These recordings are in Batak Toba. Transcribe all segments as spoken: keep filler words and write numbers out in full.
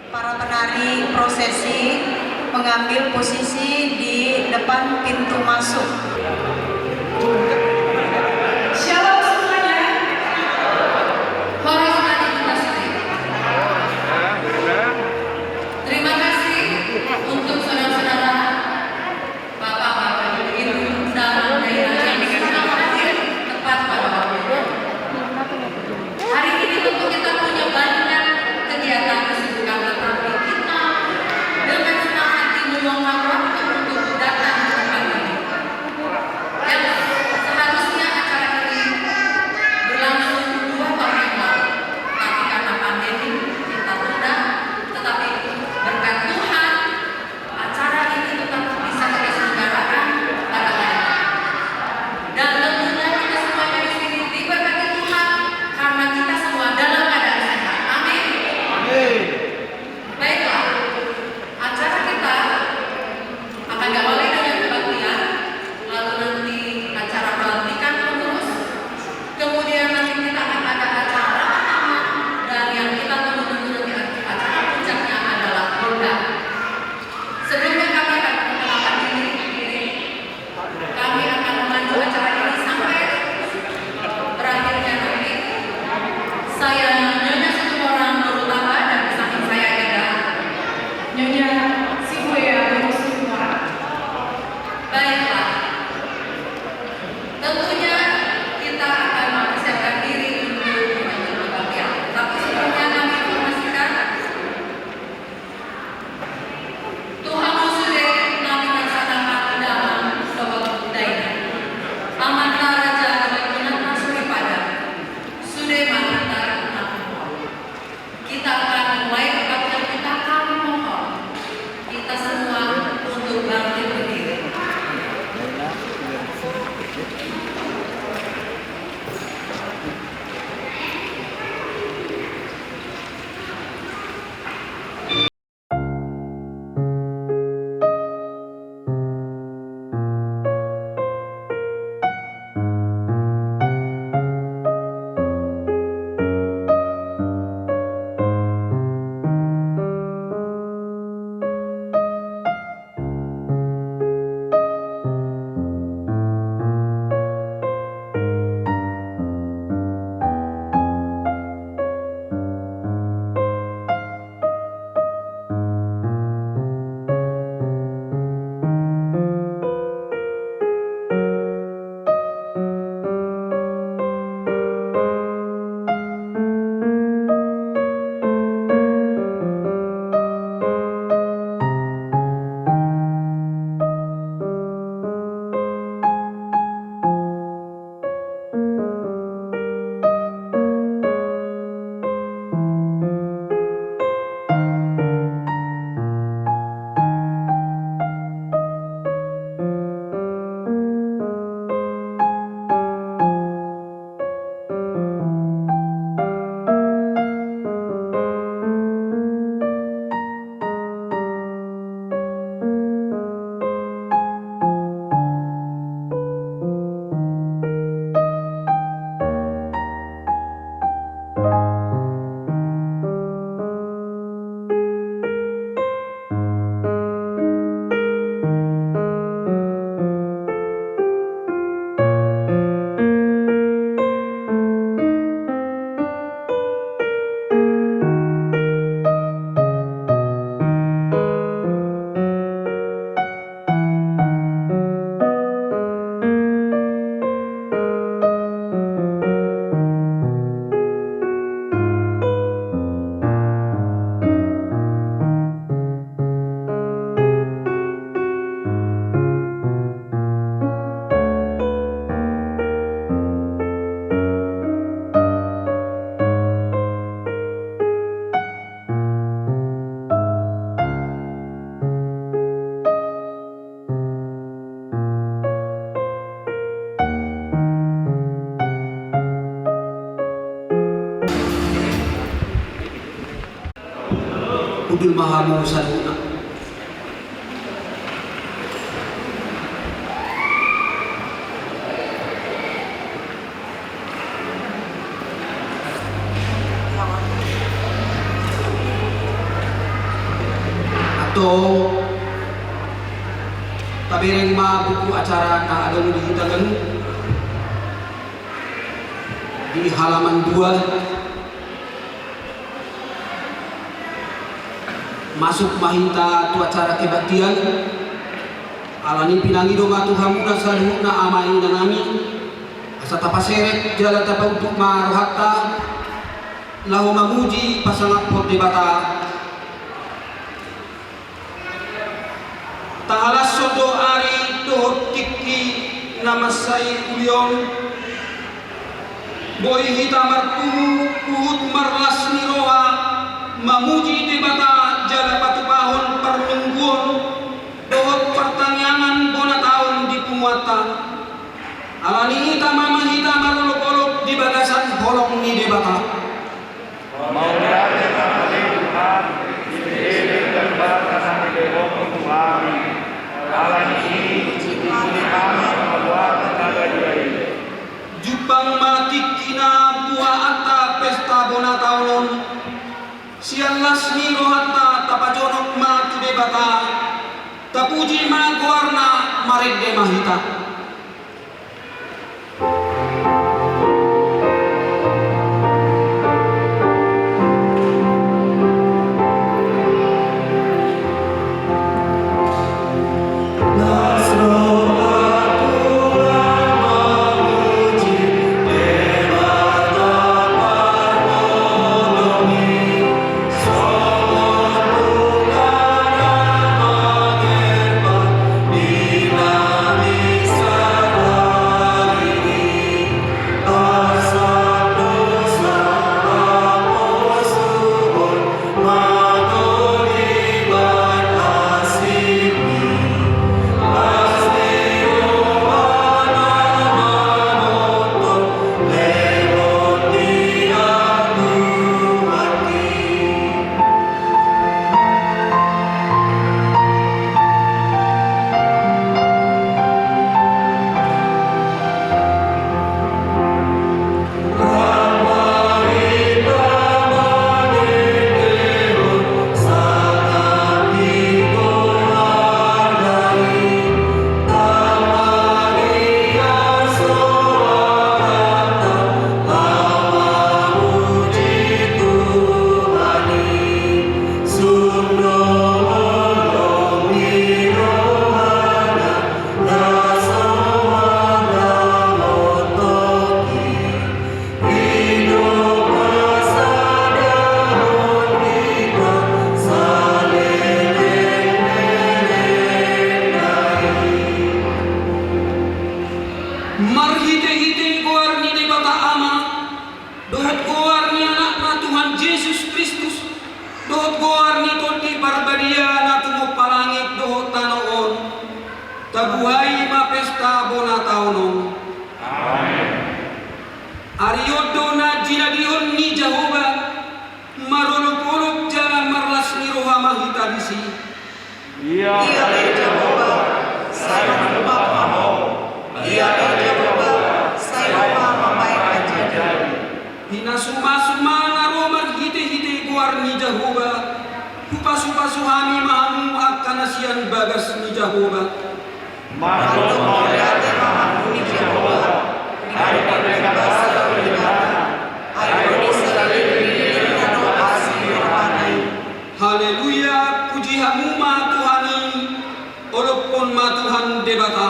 Para penari prosesi mengambil posisi di depan pintu masuk. Shalom semuanya. Horas ma di hita sude. Terima kasih untuk saudara-saudara, bapak-bapak, ibu-ibu, dan daerah yang sudah hadir tepat pada waktunya. Hari ini tentu kita punya banyak kegiatan kesibukan, tetapi kita dengan senang hati meluangkan waktu untuk datang ke tempat ini. Yang seharusnya acara ini berlangsung dua tahun yang lalu, tapi karena pandemi kita tunda, tetapi berkat Tuhan, acara ini tetap bisa kita selenggarakan pada hari ini. Dan tentunya kita semuanya di sini diberkati Tuhan karena kita semua dalam keadaan sehat. Amin. Amin. Baiklah, acara kita akan diawali dengan kebaktian, lalu nanti acara pelantikan pengurus, kemudian nanti kita akan ada acara pertama, dan yang kita tunggu-tunggu nanti acara puncaknya adalah ronda. Sebelumnya kami akan memperkenalkan diri, diri. Kami akan memandu acara ini sampai berakhirnya nanti. Saya Nyonya Situmorang Nurutama dan di samping saya ada Nyonya Sibuea Boru Situmorang. Baiklah. Tentunya kita akan mempersiapkan diri untuk menyambut kebaktian. Tapi sebelumnya kami informasikan, tu hamu sude na pinarsangapan damang dohot dainang, amanta raja dohot inanta soripada, sude ma hita na mamboan. Kita akan mulai kebaktian kita, kami mohon kita semua untuk bangkit berdiri. Hundul ma hamu saluhutna. Tabereng ma buku acara na adong di hita ganup di halaman dua. Masuk ma hita tu acara kebaktian. Alani pinangido ma tu hamuna saluhutna ama ina nami, asa tapaserep jala tapauntuk ma rohanta laho mamuji pasangaphon Debata. Tahalashon do ari dohot tingki na mansai uli on. Boi hita marpungu huhut marlas ni roha mamuji Debata jala patupahon parmingguon dohot partangiangan bona taon di punguanta. Alani i tama ma hita marolopolop di bagasan holong ni Debata. Mauliate ma di Tuhan, di tingki bagasan holong ni Tuhan. Alani i, puji ma Tuhan, mauliate ma di Tuhan. Jumpang ma tingkina buhaanta pesta bona taon on. Sian las ni rohanta tapajonok ma tu Debata. Tapuji ma goarna, marende ma hita. Marhitehite goar ni Debata Ama, dohot goar ni Anakna Tuhan Jesus Kristus, dohot goar ni Tondi Parbadia na tumompa langit dohot tano on, tabuhai ma pesta bona taon on. Amen. Ari on do na jinadihon ni Jahowa, marolopolop jala marlas ni roha ma hita disi. Ia, ia ale Jahowa, sai manumpak ma Ho. Ia ale Jahowa, sai Ho ma mambahen na jadi. Pinasumasu ma na ro marhitehite goar ni Jahowa. Hupasupasu hami ma hamu angka na sian bagas ni Jahowa. Mandok mauliate ma hamu di Jahowa, ai pardengan basa do Ibana, ai boi saleleng ni lelengna do asi ni rohana i. Haleluya, puji hamu ma Tuhan i, olophon ma Tuhan Debata.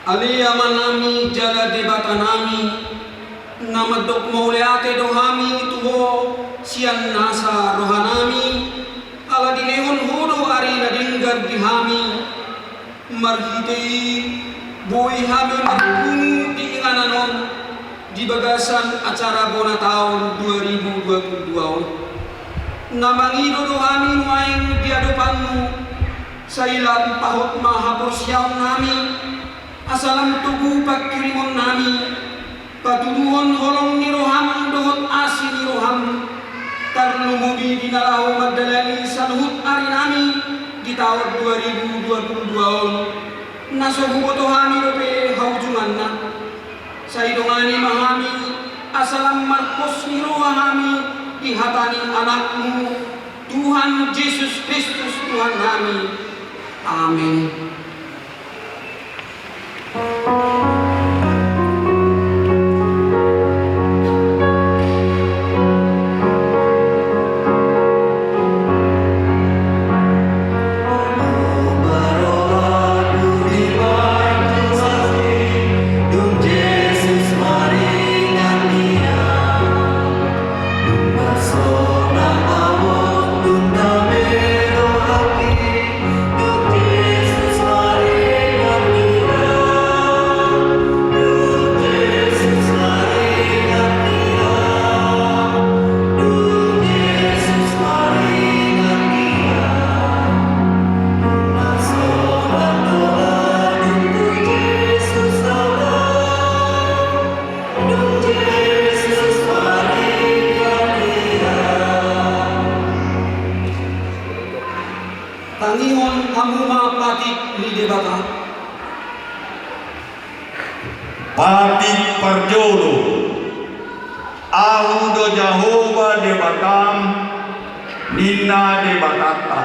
Ale Amanami jala Debatanami, na mandok mauliate do hami tu Ho sian nasa rohanami, ala dilehon Ho do ari na denggan di hami. Marhite i boi hami marpungu di inganan on di bagasan acara bona taon dua ribu dua puluh dua on. Na mangido do hami nuaeng di adopanMu, sai lam pahot ma haporseaonnami, asa lam togu panghirimonnami, patuduhon holong ni rohaM dohot asi ni rohaM, tarlumobi di na laho mandalani saluhut arinami di taon dua ribu dua puluh dua on, na so huboto hami dope haujunganna. Sai dongani ma hami, asa lam marpos ni roha hami di hata ni AnakMu, Tuhan Jesus Kristus Tuhannami. Amen. Tangihon hamu ma patik ni Debata. Patik parjolo. Ahu do Jahowa Debatam, ninna Debatanta.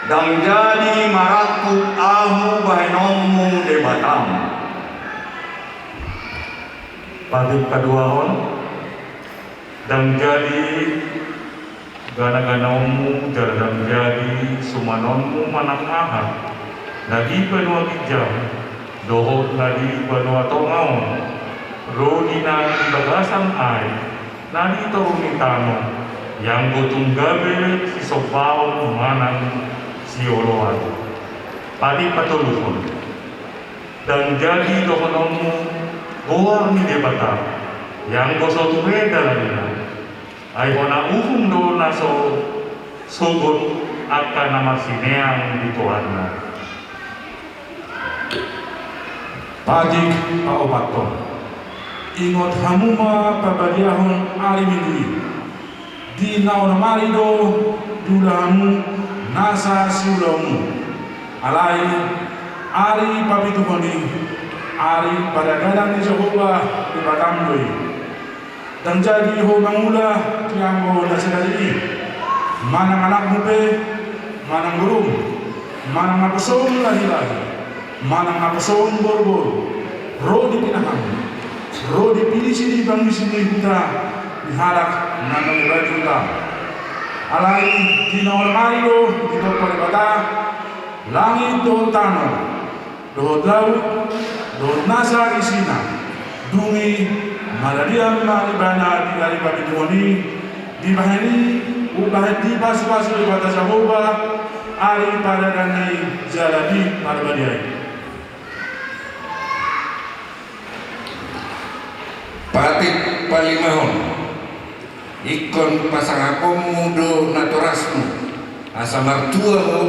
Ndang jadi marangkup Ahu bahenonmu Debatam. Patik paduahon. Ndang jadi ganaganaonmu jala ndang jadi sumanonmu manang aha na di banua ginjang dohot na di banua tonga on, ro di na di bagasan ari, na di toru ni tano, ianggo tung gabe sisombaon manang sioloan. Patik patoluhon. Ndang jadi dohononmu goar ni Debata, ianggo so ture dalanna. Ai hona uhum do na so sogot angka na marsineang di toarna. Patik paopathon. Ingot hamu ma pabadiahon ari Minggu i. Di na onom ari do diula hamu nasa siulaonmu. Alai ari papituhon i, ari paradanan ni Jahowa Debatam do i. Ndang jadi ho mangula di anggo na sadari i, manang anakmu pe, manang borum, manang naposom lahilahi, manang naposom boruboru, ro di pinahanmu, ro di pilisi di bangisi ni huta, di halak na mangibati huta. Alai di na onom ari do ditompa Debata langit dohot tano, dohot laut, dohot nasa isina. Dung i maradian ma ibana di ari papituhon i, dibahen i, umbahen dipasupasu Debata Jahowa ari paradanan i jala diparbadiai. Patik palimahon. Ingkon pasangaponmu do natorasmu, asa martua ho,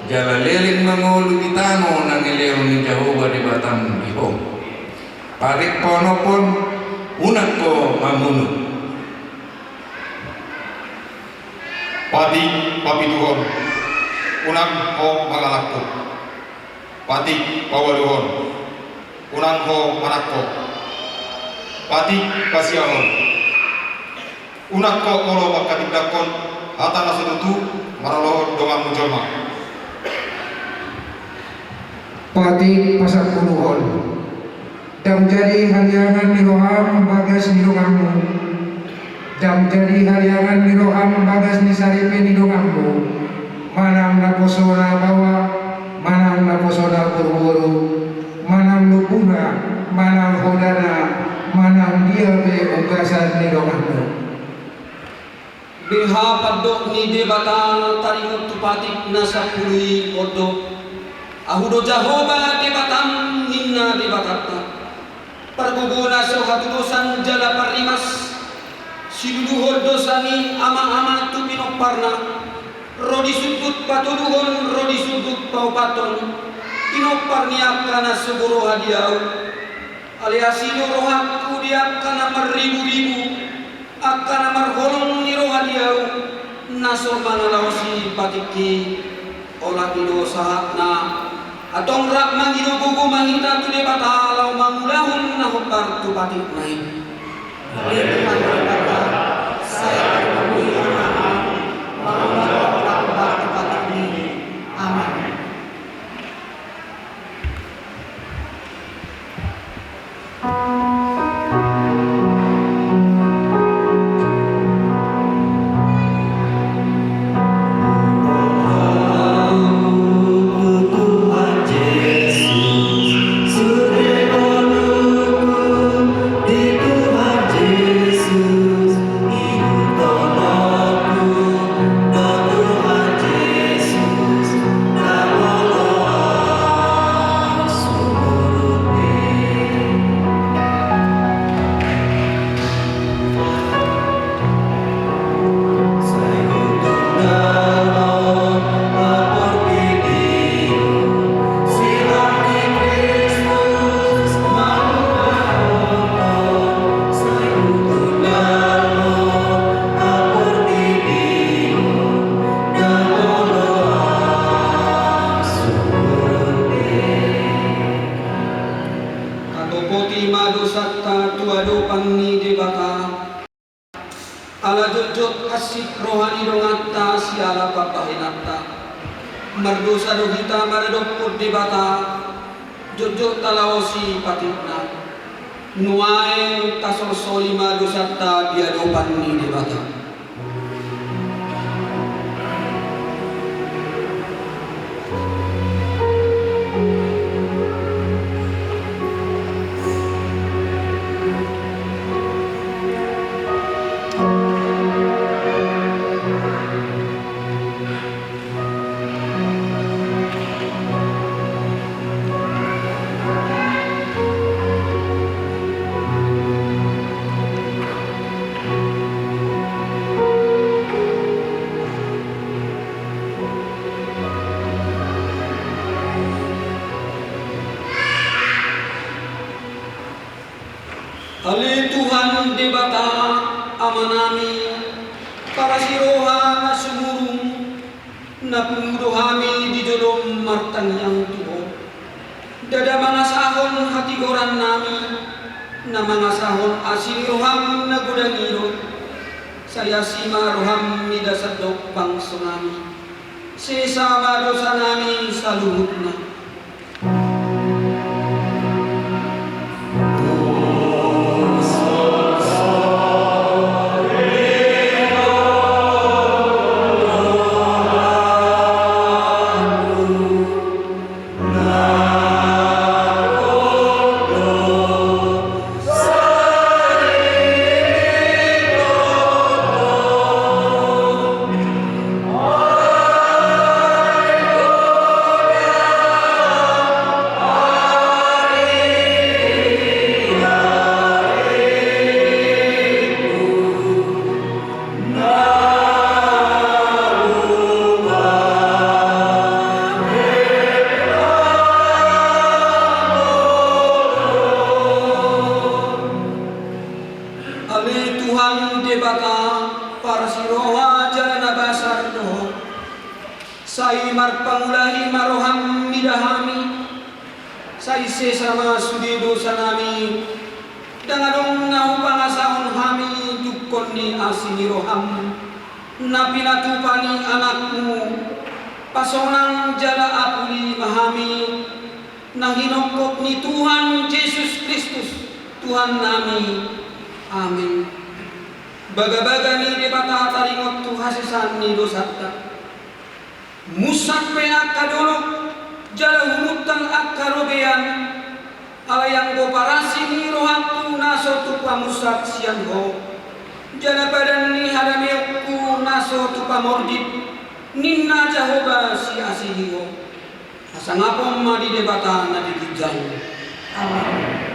jala leleng mangolu di tano na nilehon ni Jahowa Debatam di ho. Patik paonomhon. Unang ho mamunu. Patik papituhon. Unang ho mangalangkup. Patik pawaluhon. Unang ho manangko. Patik pasiahon. Unang ho olo manghatindanghon hata na so tutu maralohon donganmu jolma. Patik pasampuluhon. Ndang jadi haliangan ni roham bagas ni donganmu. Ndang jadi haliangan ni roham bagas ni saripe ni donganmu, manang naposona baoa, manang naposona boruboru, manang Beha pandok ni Debata taringot tu patik na sampulu i on do: Ahu do Jahowa Debatam, ninna Debatanta, pargogo na so hatudosan jala parrimas, siluluhon dosa ni ama-ama tu pinomparna, ro di sundut patoluhon, ro di sundut paopathon, pinompar ni angka na so huroha di Ahu. Alai asi do rohangku di angka na marribu-ribu, angka na marholong ni roha di Ahu, na so mangalaosi patikki. Olat i do sahatna. Antong rap mangido gogo ma hita tu Debata laho mangulahon na hombar tu patikna i. Sai mangulahon na hombar tu patikna i. Amen. Hatopoti ma dosanta tu adopan ni Debata. Ala jotjot hansit roha ni donganta siala pambahenanta. Mardosa do hita maradophon Debata, jotjot talaosi patikna. Nuaeng tasolsoli ma dosanta di adopan ni Debata. Ale Tuhan Debata, Amanami, parasi roha na sumurung, na pungu do hami di jolom martangiang tu Ho. Ndada mangasahon hatigorannami, na mangasahon asi ni roham na godang i do. Sai asi ma roham mida sandok bangsonami. Sesa ma dosanami saluhutna. Ale Tuhan Debata, parasi roha jala na basar do Ho. Sai marpangulahi ma roham mida hami. Sai sesa ma sude dosanami. Ndang adong na hupangasahon hami tungkon ni asi ni roham, na pinatupa ni Anakmu, pasonang jala apuli ma hami, na hinongkop ni Tuhan Jesus Kristus, Tuhannami. Amen. Bagabaga ni Debata taringot tu hasesaan ni dosanta. Munsat pe angka dolok, jala humuntal angka robean, alai anggo parasi ni rohangku na so tupa munsat sian Ho. Jala padan ni hadameonku na so tupa mordit, ninna Jahowa siasihon. Hasangapon ma di Debata na di ginjang. Amen.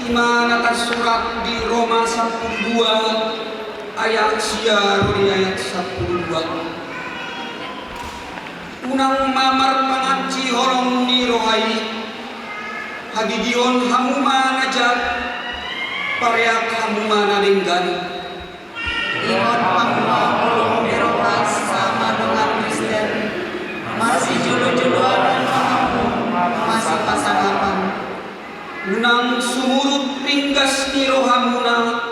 Ma na tarsurat di Roma sampulu dua ayat sia ro di ayat sampulu dua. Unang ma marpangansi holong ni roha i, hagigion hamu ma na jat, pareak hamu ma na denggan. Ingot hamu ma holong ni roha sesama dongan Kristen, masijolo-joloan ma hamu, masipasangapan. Unang sumurut ringgas ni rohamuna,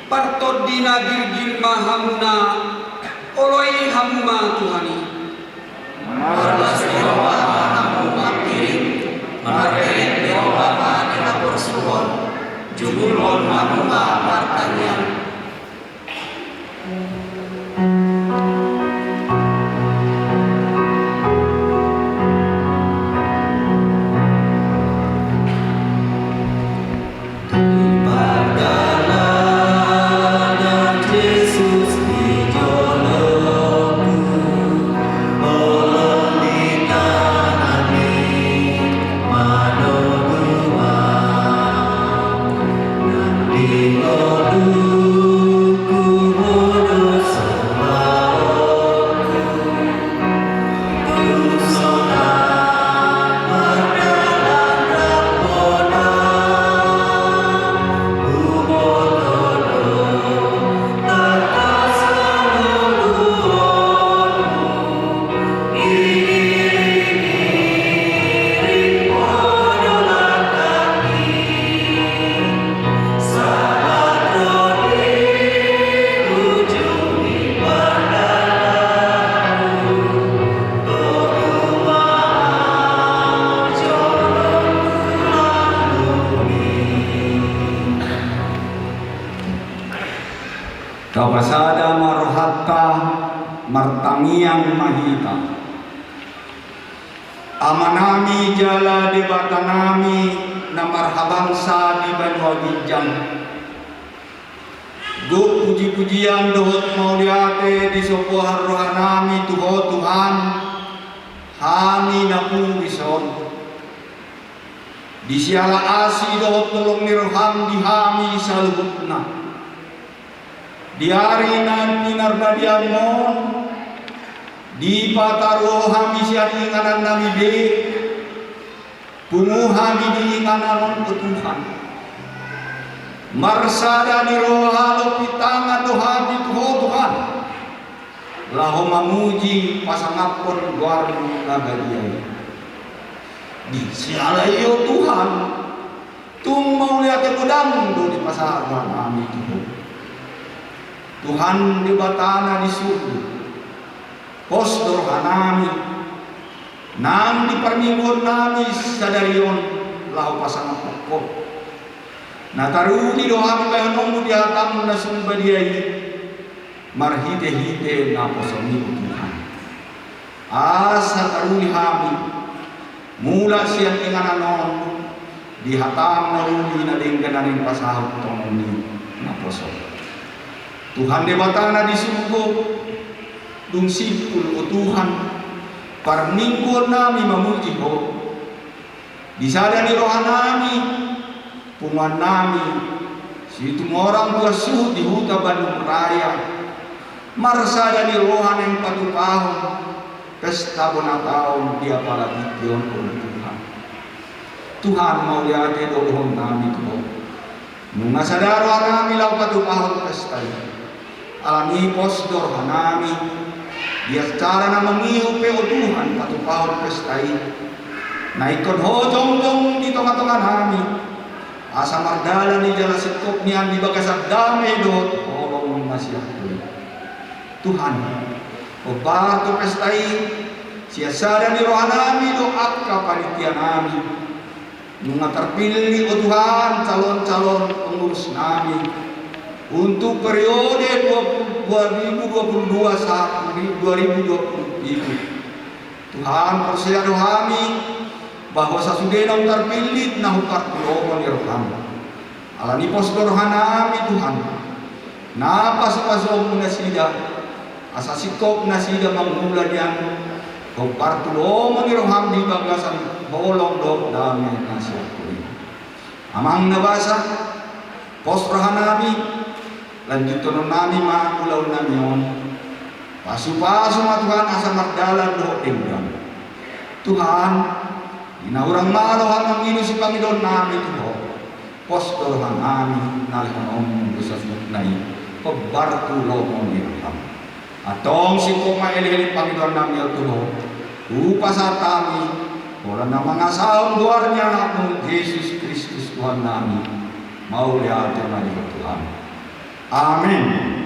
partondi na girgir ma hamuna, oloi hamu ma Tuhan i. Marlas ni roha ma hamu mangkirim, markerek ni roha ma di haporsuhon, jugulhon hamu ma martangiang. Tapasada ma rohanta, martangiang ma hita. Amanami jala Debatanami na marhabangsa di banua ginjang. Gok puji-pujian dohot mauliate disombuhon rohanami tu Ho Tuhan, hami na pungu dison. Di siala asi dohot holong ni roham di hami saluhutna. Di ari na pinarbadia on, dipataru Ho hami sian inganannami be, pungu hami di inganan on, o Tuhan. Marsada ni roha lompit tangan do hami tu Ho Tuhan, laho mamuji pasangaphon goarmu na badia i. Di siala i, o Tuhan, tung mauliate godang do dipasahat rohanami tu Ho. Tuhan Debata na di surgo, pos do rohanami, nang di parmingguonnami sadari on laho pasangaphon Ho. Na taruli do hami bahenonmu di hatam na sun badia i, marhite-hite naposomi, o Tuhan. Asa taruli hami, mulak sian inganan on, di hatam na uli na denggan na naeng pasahat tongon i naposo. Tuhan Debata na di surgo, dung simpul, o Tuhan, parmingguonnami mamuji Ho. Di sada ni rohanami, punguannami, Situmorang Tuan Suhut di Huta Bandung Raya, marsada ni roha naeng patupahon pesta bona taon di apala tingki on, o Tuhan. Tuhan, mauliate do dohononnami tu Ho. Nunga sada rohanami laho patupahon pesta i. Alani i pos do rohanami, di acara na mangihut pe, o Tuhan, patupahon pesta i. Na ingkon Ho jongjong di tonga-tonganami, asa mardalan i jala singkop nian di bagasan dame dohot holong na sian Ho i. Tuhan, hombar tu pesta i, sian sada ni rohanami do angka panitianami. Nunga tarpillit, o Tuhan, calon-calon pengurusnami untuk periode dua puluh, dua ribu dua puluh dua sahat dua ribu dua puluh pitu. Tuhan, porsea do hami bahwa sasudena untarpillit na hombar tu lomo ni roham. Alani pos do rohanami, Tuhan, na pasu-pasuonmu nasida, asa singkop nasida mangula nian hombar tu lomo ni roham di bagasan holong dohot dame na sian Ho i. Amang na basa, pos rohanami, lanjuthonon nami ma ulaon nami on. Pasupasu ma Tuhan asa mardalan dohot denggan. Tuhan, di na hurang malo hami mangido sipangidoan nami tu Ho, pos do rohanami na lehononmu dosa suhutna i hombar tu lomo ni roham. Antong singkop ma elek-elek pangidoan nami on tu Ho, hupasahat hami, holan na mangasahon goar ni Anakmu Jesus Kristus Tuhan nami, mauliate ma di Ho Tuhan. Amin.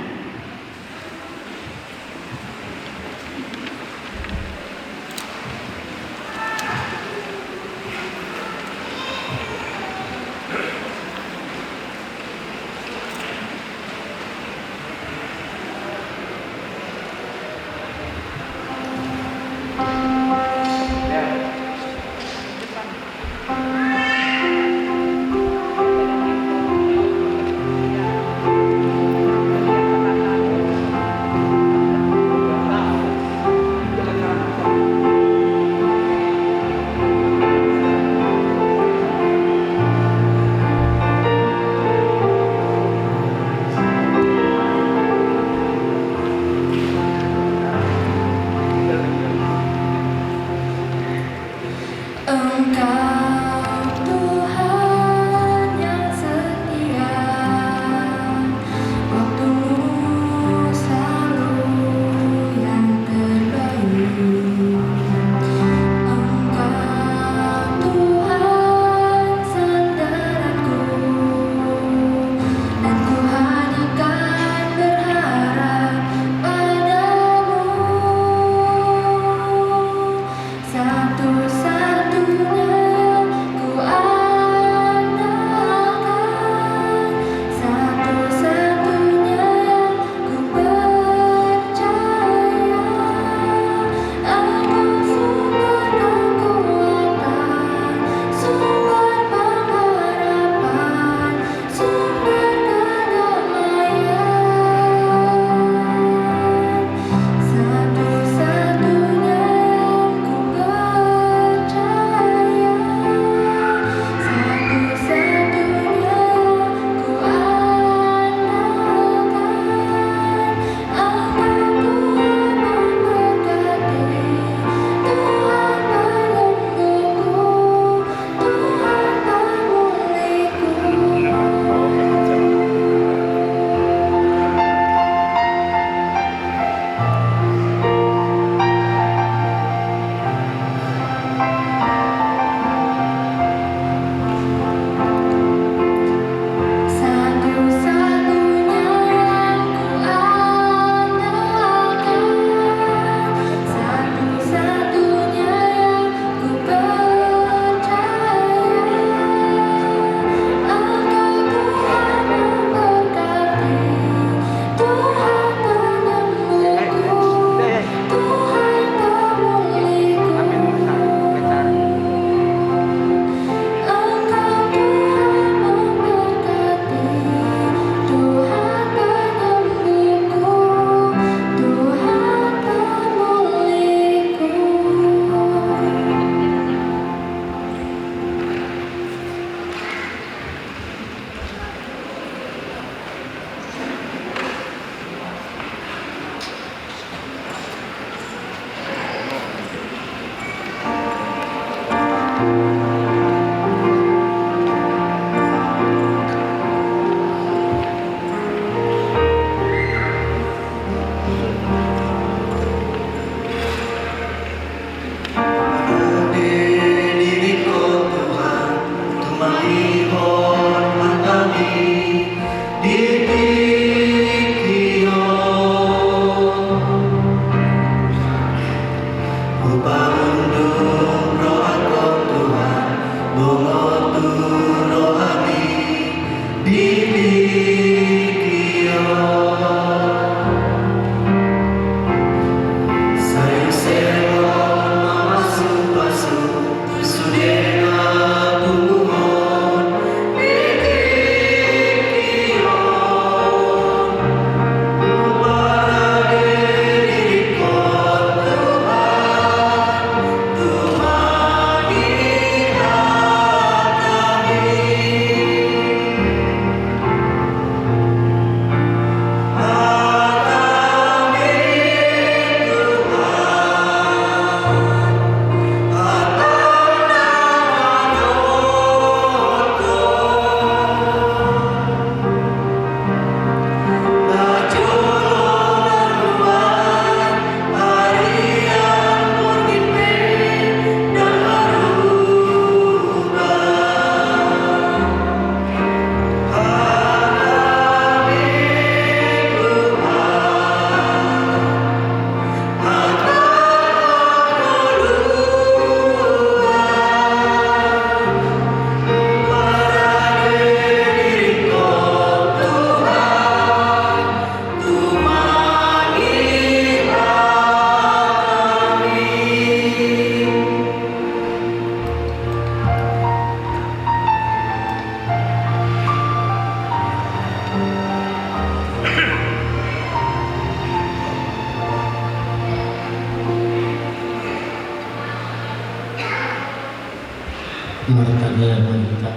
Martangiang ma hita.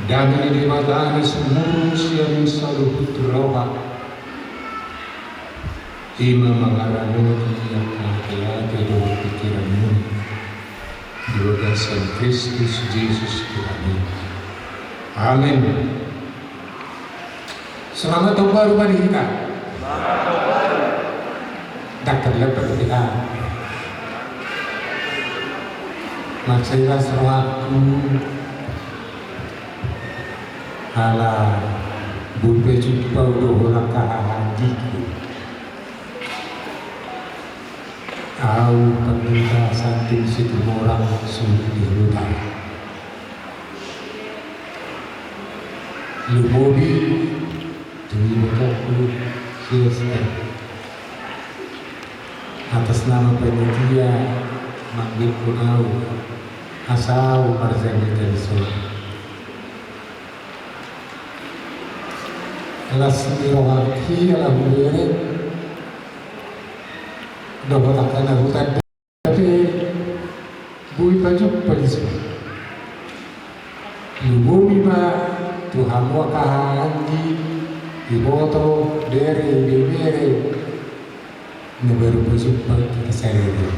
Dame ni Debata na sumurung sian saluhut roha, i ma mangaramoti angka ateate dohot pingkiranmuna di bagasan Kristus Jesus Tuhan i. Amen. Selamat tahun baru ma di hita. Dakkan lebar di hita. Mansai las rohangku ala boi pajumpa au dohot angka hahaanggiku. Au Pandita Santi Situmorang suhut di huta. Lumobi tu ibotoku si Ester, atas nama panitia manggilkon au asa au marjamita dison. Las ni rohangki ala hubereng dohot angka na hutanda pe boi pajumpa dison. Lumobi ma tu hamu angka hahaanggi, iboto, bere, ibebere na baru pajumpa hita sadari on.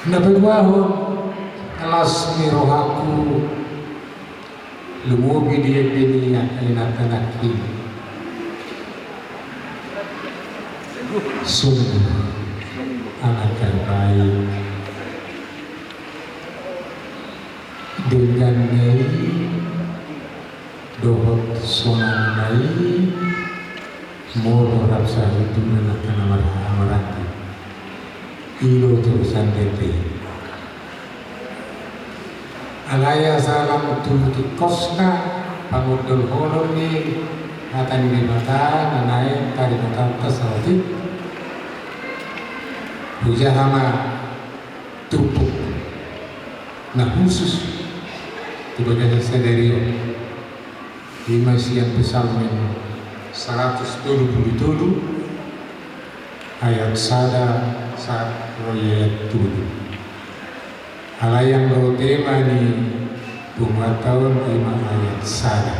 Na paduahon, las ni rohangku lumobi di ende ni angka inanta nangkin. Sungguh anak terbaik. Dengganna i dohot sonangna i molo rap sahutuna angka na marhaha maranggi. I do turusan dete. Alai asa lam tu tingkosna pangondolhonon ni hata ni Debata na naeng tarinotanta saotik, hujaha ma turpuk na khusus tu bagasan sadari on. I ma sian Psalmen saratus tolu pulu tolu, ayat sada sahat ro di ayat tolu. Alai anggo tema ni punguanta on i ma ayat sada.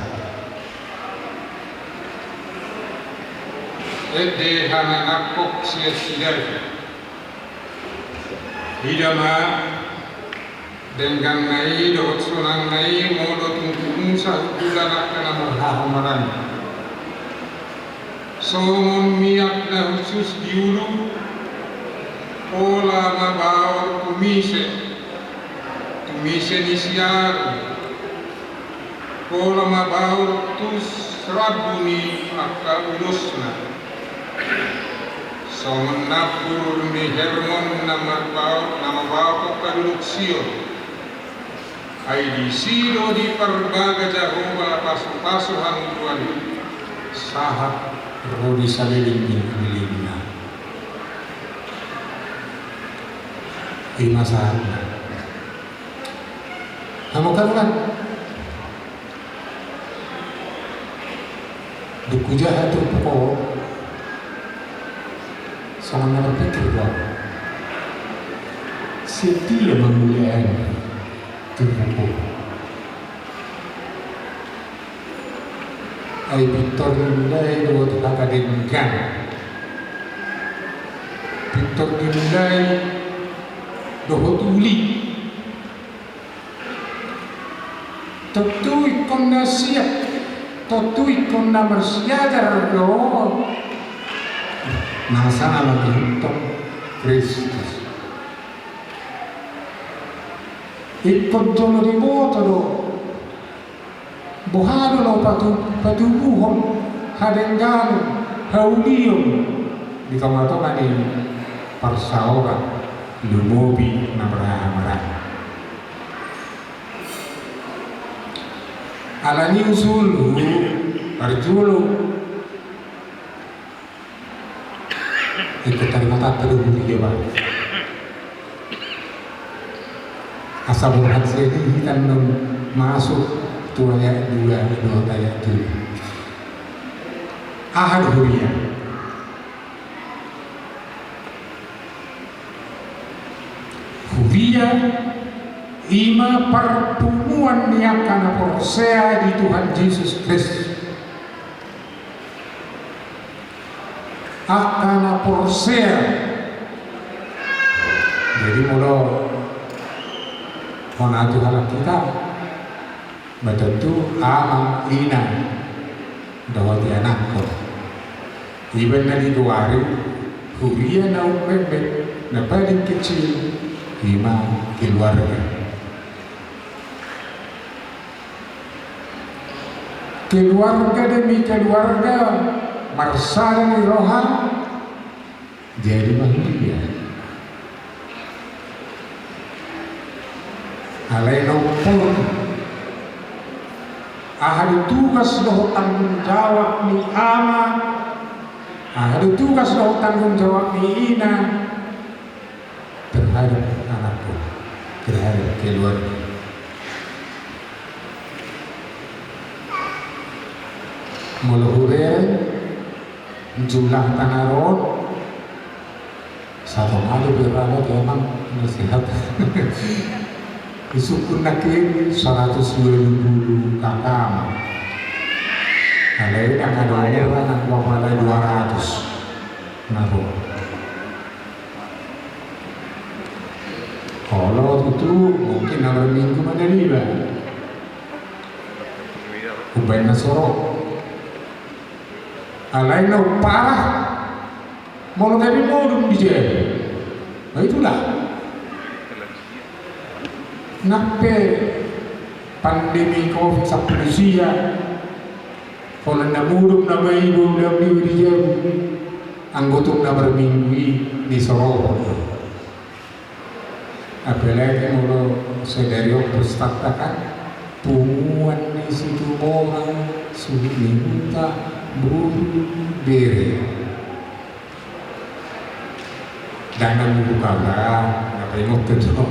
Ende hananangkok sian si Daud. Ida ma, dengganna i dohot sonangna i molo tung tung sahundulan angka na marhaha maranggi. Songon miak na hushus di ulu, pola mabaor tu mise, tu mise ni siaru, pola mabaor tu rambu ni angka ulosna. Songon nambur ni Hermon na mabaor, na mabaor tu angka dolok Sion. Ai disi do diparbaga Jahowa pasupasu hangoluan i sahat ro di saleleng ni lelengna. I ma sahatna. Hamu angka dongan, dung hujaha turpuk on, songon na marpingkir do au, sian dia ma mulai turpuk on? Ai pintor nilai dohot hata denggan, pintor nilai dohot uli. Tontu ingkon na siap, tontu ingkon na marsiajar do na sanga mangihuthon Kristus. Ingkon jolo diboto do boha do na patu-, patubuhon hadengganon, haulion di tonga-tonga ni parsaoran, lumobi na marhaha maranggi. Alani i usulhu, parjolo, ingkon tarimatanta do huria, ba. Asa borhat sian i hita annon masuk tu ayat dua dohot ayat tolu. Aha do huria? i ma parpunguan ni angka na porsea di Tuhan Jesus Kristus. Angka na porsea. Jadi molo hona tu halak hita, ma tontu ama, ina, dohot ianakhon. Iba na digoari huria na ummetmet, na paling kecil, i ma keluarga. Keluarga demi keluarga, marsada ni roha, jadi ma huria. Alai na umpur, aha do tugas dohot tanggung jawab ni ama, aha do tugas dohot tanggung jawab ni ina terhadap anakku, terhadap keluarga. Molo hubereng, jumlah tanah rohot, satu kali berapa memang nasihat. Disukun nangkin seratus dua puluh K K ma. Alai ndang adong orang nang dua puluh dua ratus. Nah, olo tutu mungkin na marminggu ma na niba. Umbaen na so ro. Alai na umparah, molo gabe modom di jabu. Nah, itulah. Nang pe pandemi covid sampulu sia, holan na modom nama i, modom nama i di jabu. Anggo tung na marminggu i, ni so ro. Apalagi molo sadari on pustanta kan, punguan ni Situmorang, suhut ni huta, boru, bere. Ndang na mulu kabar, na paingot tu do.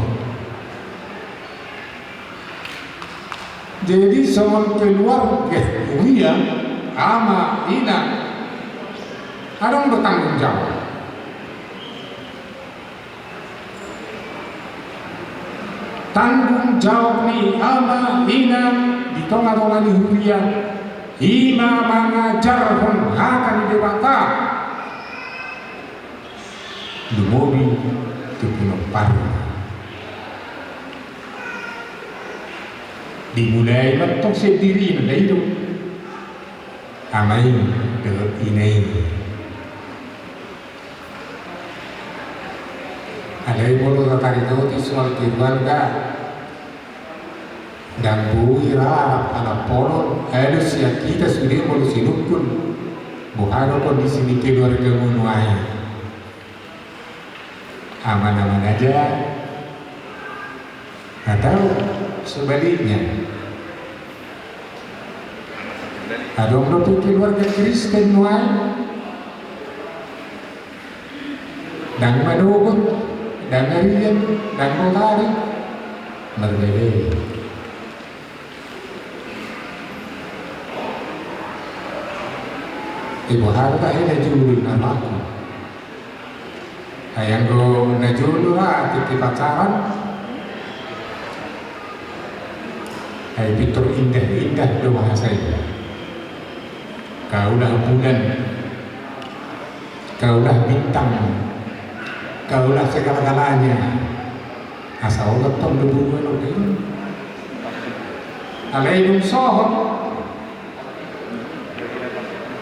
Jadi songon keluarga huria, ama, ina, adong do tanggung jawab. Tanggung jawab ni ama, ina di tonga-tonga ni huria, i ma mangajarhon hata ni Debata. Lumobi tu pinomparna. Dimulai mantong sian dirina, ndai do? Ama i dohot ina i. Alai molo tataritoti soal keluarga, ndang boi ra rap hanampolon, alus sian hita sude molo sinungkun, boha do kondisi ni keluargamu nuaeng. Aman-aman aja. Atau sebaliknya, adong dope keluarga Kristen nuaeng, ndang manogot, ndang arian, ndang rotari, marbeda. Iboha do tahe na jolo i na laku. Ai anggo na jolo ra tingki pacaran, ai pintor indah-indah do bahasa i. Kaulah bulan, kaulah bintang, kaulah segala-galanya. Asa olat tong do bulan oke. Alai dung sohot.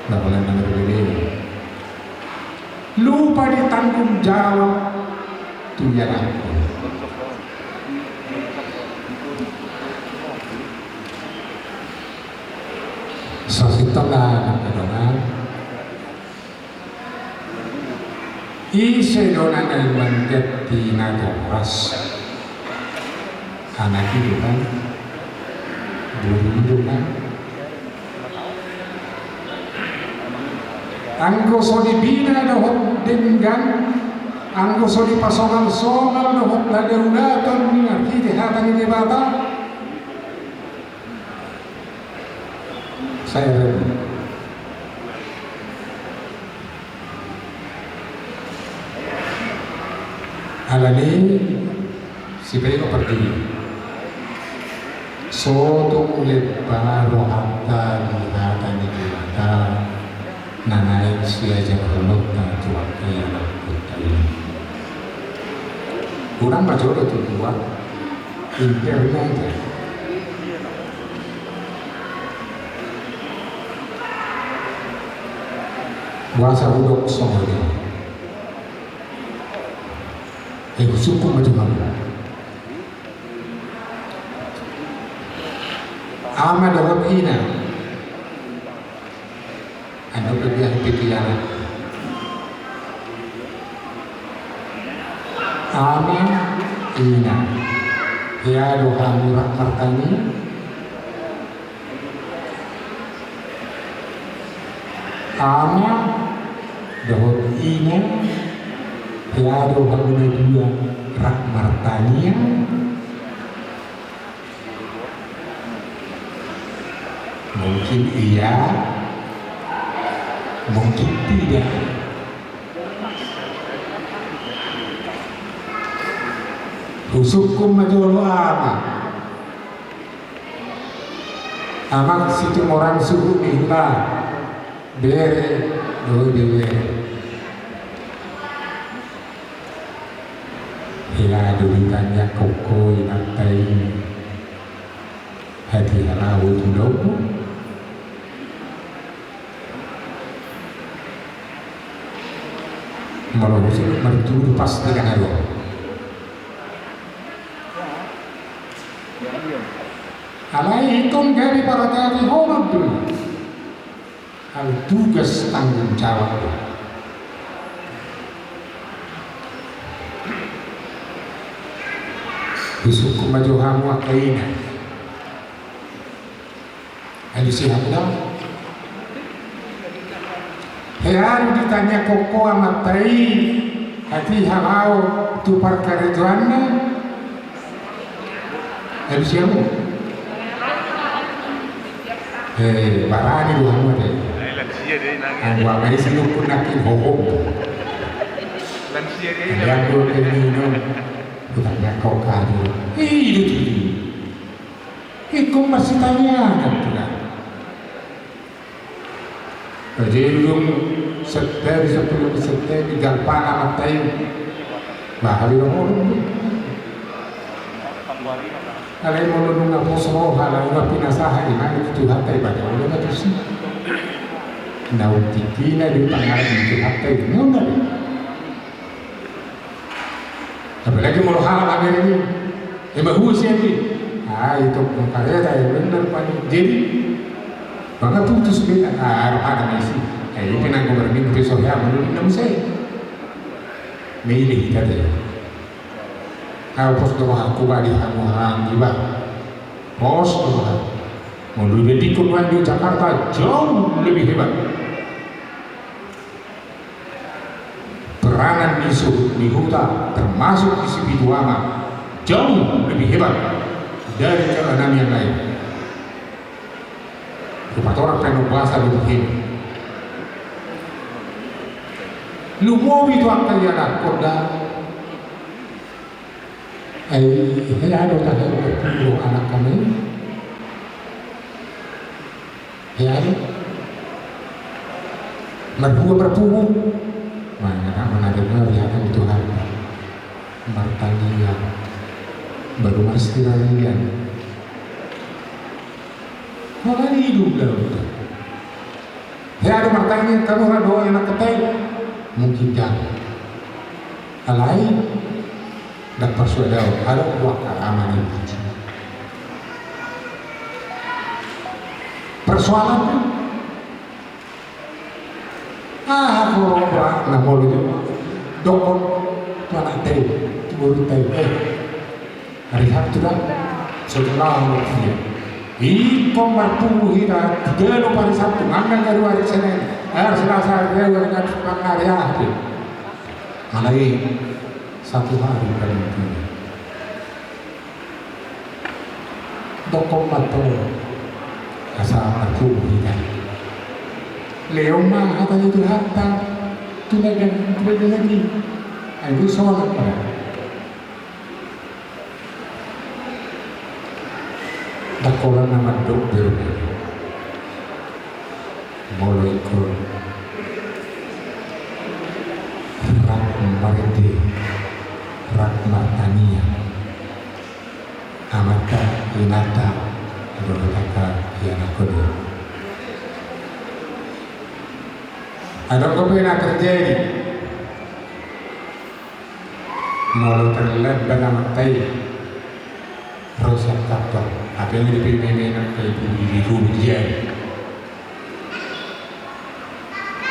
Nah, mulai na marbeda. Lupa di tanggung jawab tu ianakhon. Sasintongna na dongan. Ise do na naeng manjadi natoras? Anak i do kan? Boru i do kan? Anggo so dibina dohot denggan, anggo so dipasongal-songal dohot hadaulaton marhite hata ni Debata, sai ragu. Alani Sipaingot pardidi. So tung lemba rohanta di hata ni Tuhanta na naeng siajarhononta tu angka ianakhonta i. Unang ma jolo tu luar, inter saja. Boasa hudok songon i? Eh, husungkun ma jo hamu. Ama dohot ina. Ando pe dia pikiran. Ama, ina. Hea do hamu rap martangiang? Ama dohot ina, hea do hamu na dua rap martangiang? Mungkin iya, mungkin tidak. Husungkun ma jolo ama. Amang Situmorang suhut ni hula, bere dohot bebere. Hea do ditangiangkon ho inanta i, hatiha laho tu ulaonmu? Molo husungkun martudu pasti dang adong. Alai ingkon gabe parhatahonon do i. Hal tugas tanggung jawab do. Husungkun ma jo hamu angka ina. Alusi hamu da. Hea do ditangiangkon ho amanta i, hatiha laho tu parkarejoanna? Alusi hamu. Eh, barani do hamu ate. Anggo ama i silukun nangkin hohom. Lansia dia. Anggo pe ninna, hutangiangkon ho do. Ih, itu tu. Ingkon marsitangiangan, tulang. Jadi dung santabi, sampulu santabi, galpang amanta i. Bah, habi do holong. Alai molo nunga pos roha, lalu nunga pinasahat, ima tu Tuhanta i, bah, holong ma tusi. Naung tingkina do pangarap ni Tuhanta i, nunga do. Apalagi molo halak akhirna i, ima hua sian i. Ah, itu pengkareta ya benar, Pak. Jadi, maka putus be, ah, rohana ma isi. Eh, itu nang gobar minggu pe so hea, menurut namu saya. Milih kita deh. Au pos do rohangku bani hamu, hamu iba. Pos do rohangku. Molo dibandingkon dengan di Jakarta, jauh lebih hebat. Peranan ni suhut ni huta, termasuk di si Pitu Ama, jauh lebih hebat dari keenam yang lain. Rupa torang pe na boasa do di hini. Lumobi tu angka ianakhon da. Ai, hea do tahe marpungu anak kami. Hea do. Marhua marpungu. Mana mana do na hea do Tuhan. Martangiang. Baru marsirarian. Mana hidup dalam. Hea do martangiang, tano ra do anak ketai? Mungkin jang. Alai, ndang parsuada au, adong do angka ama na i. Persoalan tu. Ah, aku ro, na molo jo. Dokkon, tu anak tai, tu boru tai. Eh. Hari Sabtu da, setelah dia. Ingkon marpungu hita, tiga do hari Sabtu, manang garu hari Senin, hari Selasa, hari Rabu, hari Kamis, manang hari Ahad. Alai, satu hari paling tidak. Dokkon ma tu, asa marpungu hita. Lehon ma hata ni Tuhanta, tu na gabe, tu na gabe lagi. Ai, di soal apa? Ndang holan na mandok bereng. Molo ingkon rap marende, rap martangiang amanta, inanta, dohot angka ianakhon i. Adong dope na terjadi. Molo terlambat amanta i ro sian kantor, hape molo pe meme nang pe di, di rumah dia.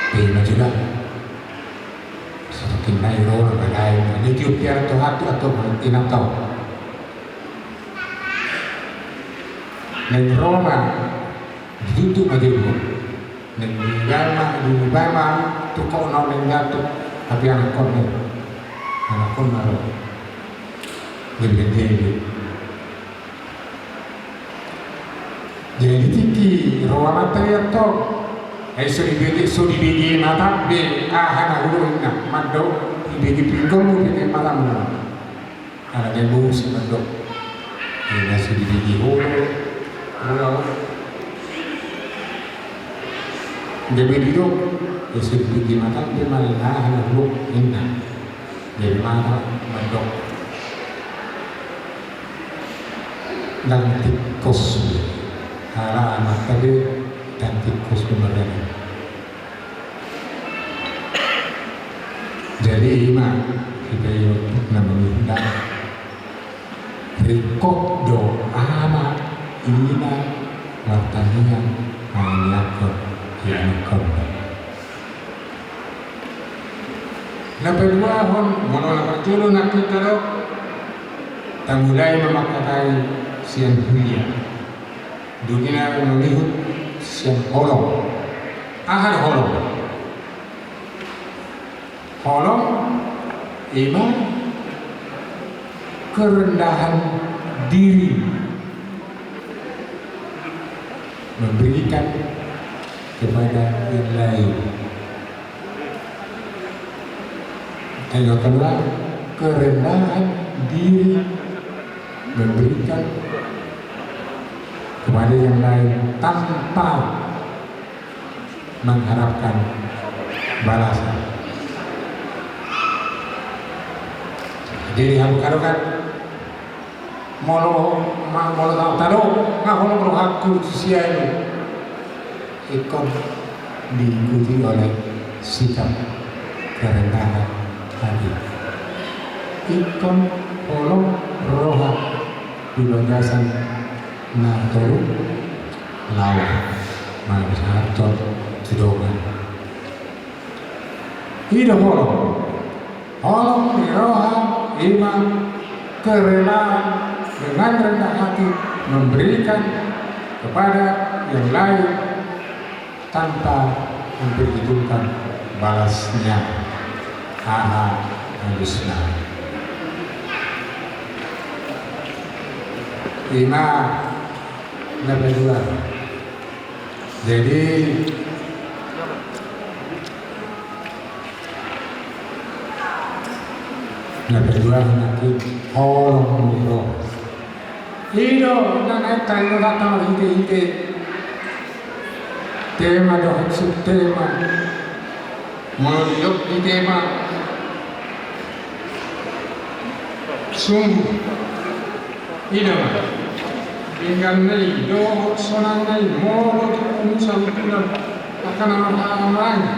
Pe ima juga. Satu kinai ro na balai, dia tiap tu hatu atau inang tau. Neng ro ma ditutup ma dia. Neng dibama, dibama tu kok no neng jatuh, tapi anakhon ni, anakhon na ro. Jadi jadi. Jadi tingki ro amanta i antong. Eh, so dibege, so dibege mata be, aha na hurungna, mandok, dibege pinggolmu, dibege matamu. Ala dia bungsi mandok. Ia na so dibege holo. Holo. Gabe didok. Ia so dibege mata, dia malah na hana blok inna. Jadi mata mandok. Ndang tikkos. Ala amanta be ndang tikkos be mardalan. Jadi ima, hita i na mangihut, ringkot do ama ina martangiang manganiakhon ianakhon. Na paduahon, molo na parjolo nangkin tadok, tamulai ma mangkatai sian huria. Dung i na mangihut sian holong. Aha do holong? Holong ima kerendahan diri, memberikan kepada yang lain. Ayo, kedua, kerendahan diri, memberikan kepada yang lain tanpa mengharapkan balasan. Jadi, hamu kadokan, molo, ma-, molo tau tado, nga holong rohangku tu sia i. Ingkon diikuti oleh sikap kerendahan hati. Ingkon holong roha di bagasan na toru laho mangihuthon tu dongan. I do holong. Holong ni roha ima kerelaan dengan rendah hati memberikan kepada yang lain tanpa memperhitungkan balasnya. Aha alusna? Ima na paduahon. Jadi, na paduahon nangkin holong ni roha. I do na naeng taringot hata marhitehite tema dohot subtema. Molo didok di tema, sungguh, ida ma, dengganna i dohot sonangna i molo di urusan bulan angka na marhahamaranggi.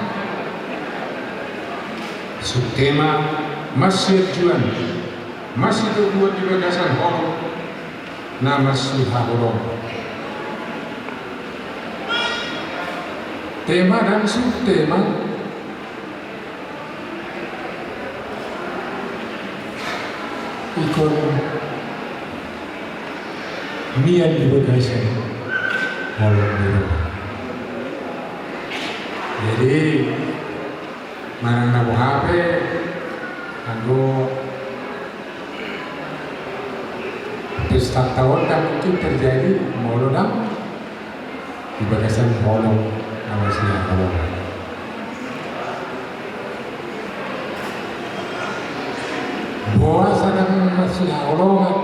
Subtema, masianjuan, masitoguan di bagasan holong na masihaholongan. Tema dan subtema ingkon mian di bagasan holong ni roha. Jadi, manang na boha pe, anggo pesta taon ndang mungkin terjadi molo ndang di bagasan holong na masihaholongan. Boasa ndang masihaholongan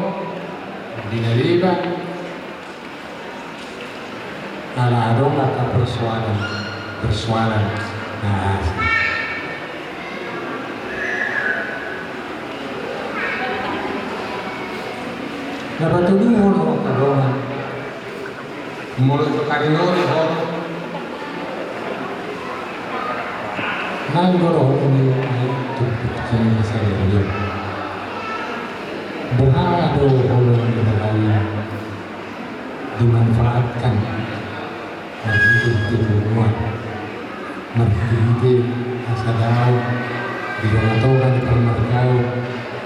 di na deba? Ala adong angka persoalan, persoalan na asing. Na patoluhon, angka dongan, molo tu karinori on, nang do dohonon ni ai tu pikiran sadari on. Boha do holong ni roha i dimanfaatkan marhite-hite punguan, marhite-hite asa dao di tonga-tonga ni parmargaon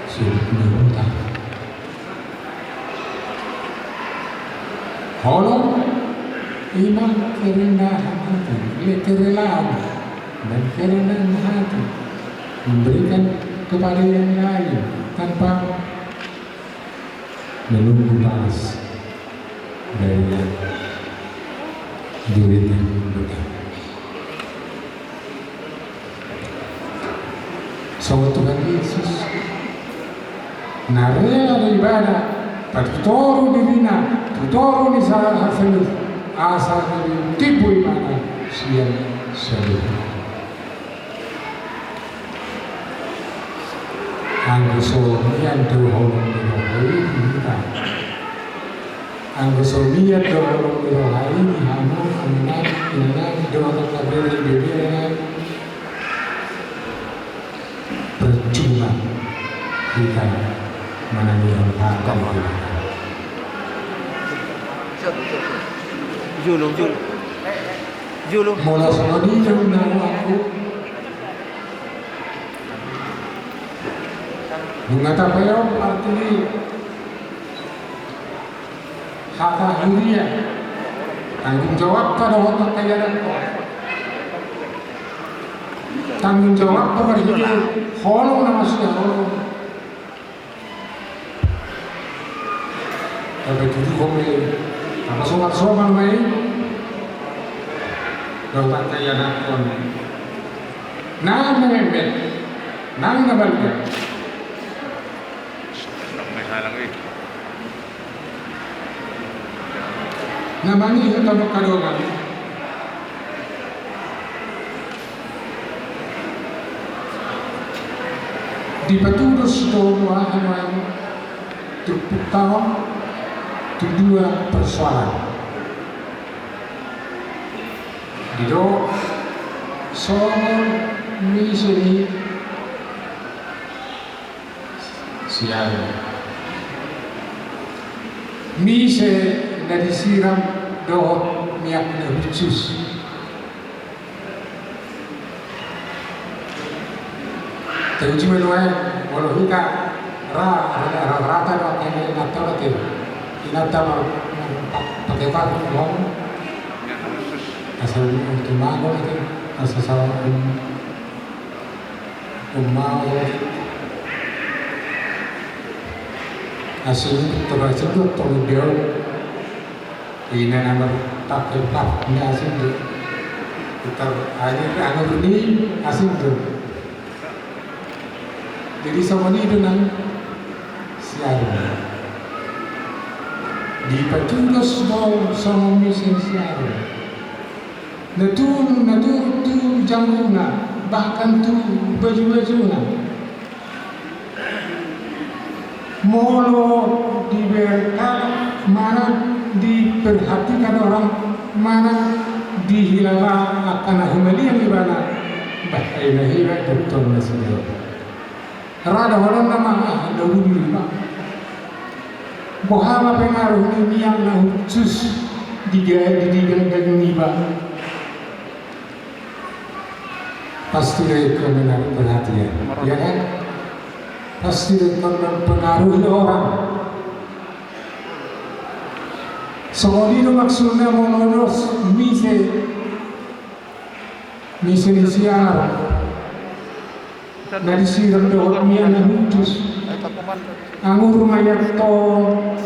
siudut ni huta. Holong i ma kerendahan hati, le kerelaan dan kerendahan hati memberikan kepada yang lain tanpa menunggu balas dari yang diberikan kepada. Songon Tuhan Yesus na rela do ibana patutoru dirina tu toru ni sahalak, asa gabe timbo ibana sian saluhut. Anggo so mian do holong ni roha i di hita, anggo so mian do holong ni roha i di hamu, amang inang, dohot angka bere ibebere, percuma hita manangihon hata. Jolo, jolo. Jolo. Molo songon i do na, aku nunga tapaihon arti ni hata huria. Tanggung jawabta dohot angka ianakhon. Tanggung jawabta marhite holong na masihaholongan. Tapi tutu kami apa soal-soal ma i dohot angka ianakhon. Nang na meme, nang na balga. Na mangihut tama kadongan. Dipatudos do boha nuaeng turpukta on tu dua persoalan. Didok songon misa ni siaru. Misa na disiram dohot miak na hushus. Tahu cuma doa, walau kita ra, ra, ra, rata doa kayaknya inata doa tuh. Inata mau pakai parfum doang. Asal itu mah doa itu, asal salah. Umau. Asing tu asing tu tolu dia. Ina nomor tak kelengkap ni asing tu. Putar aja anu ni asing tu. Jadi sama ni dengan siaru. Dipatudos do sama misa siaru. Na tu, na tu, tu janguna, bahkan tu baju-bajuna. Molo diberta mana diperhatikan orang mana dihilala akan humaliang ibana. Bah, ina hira doktor na sini. Rada holon nama ah, daun lima. Boha ma pengaruh ni miak na hushus di gaya di digang daging iba. Pasti do ingkon menarik perhatian, ya kan? Pasti do ingkon mempengaruhi orang. Songon i do maksudna molo dos misa, misa ni siaru. Na disiram dohot miak na hushus. Angur ma i antong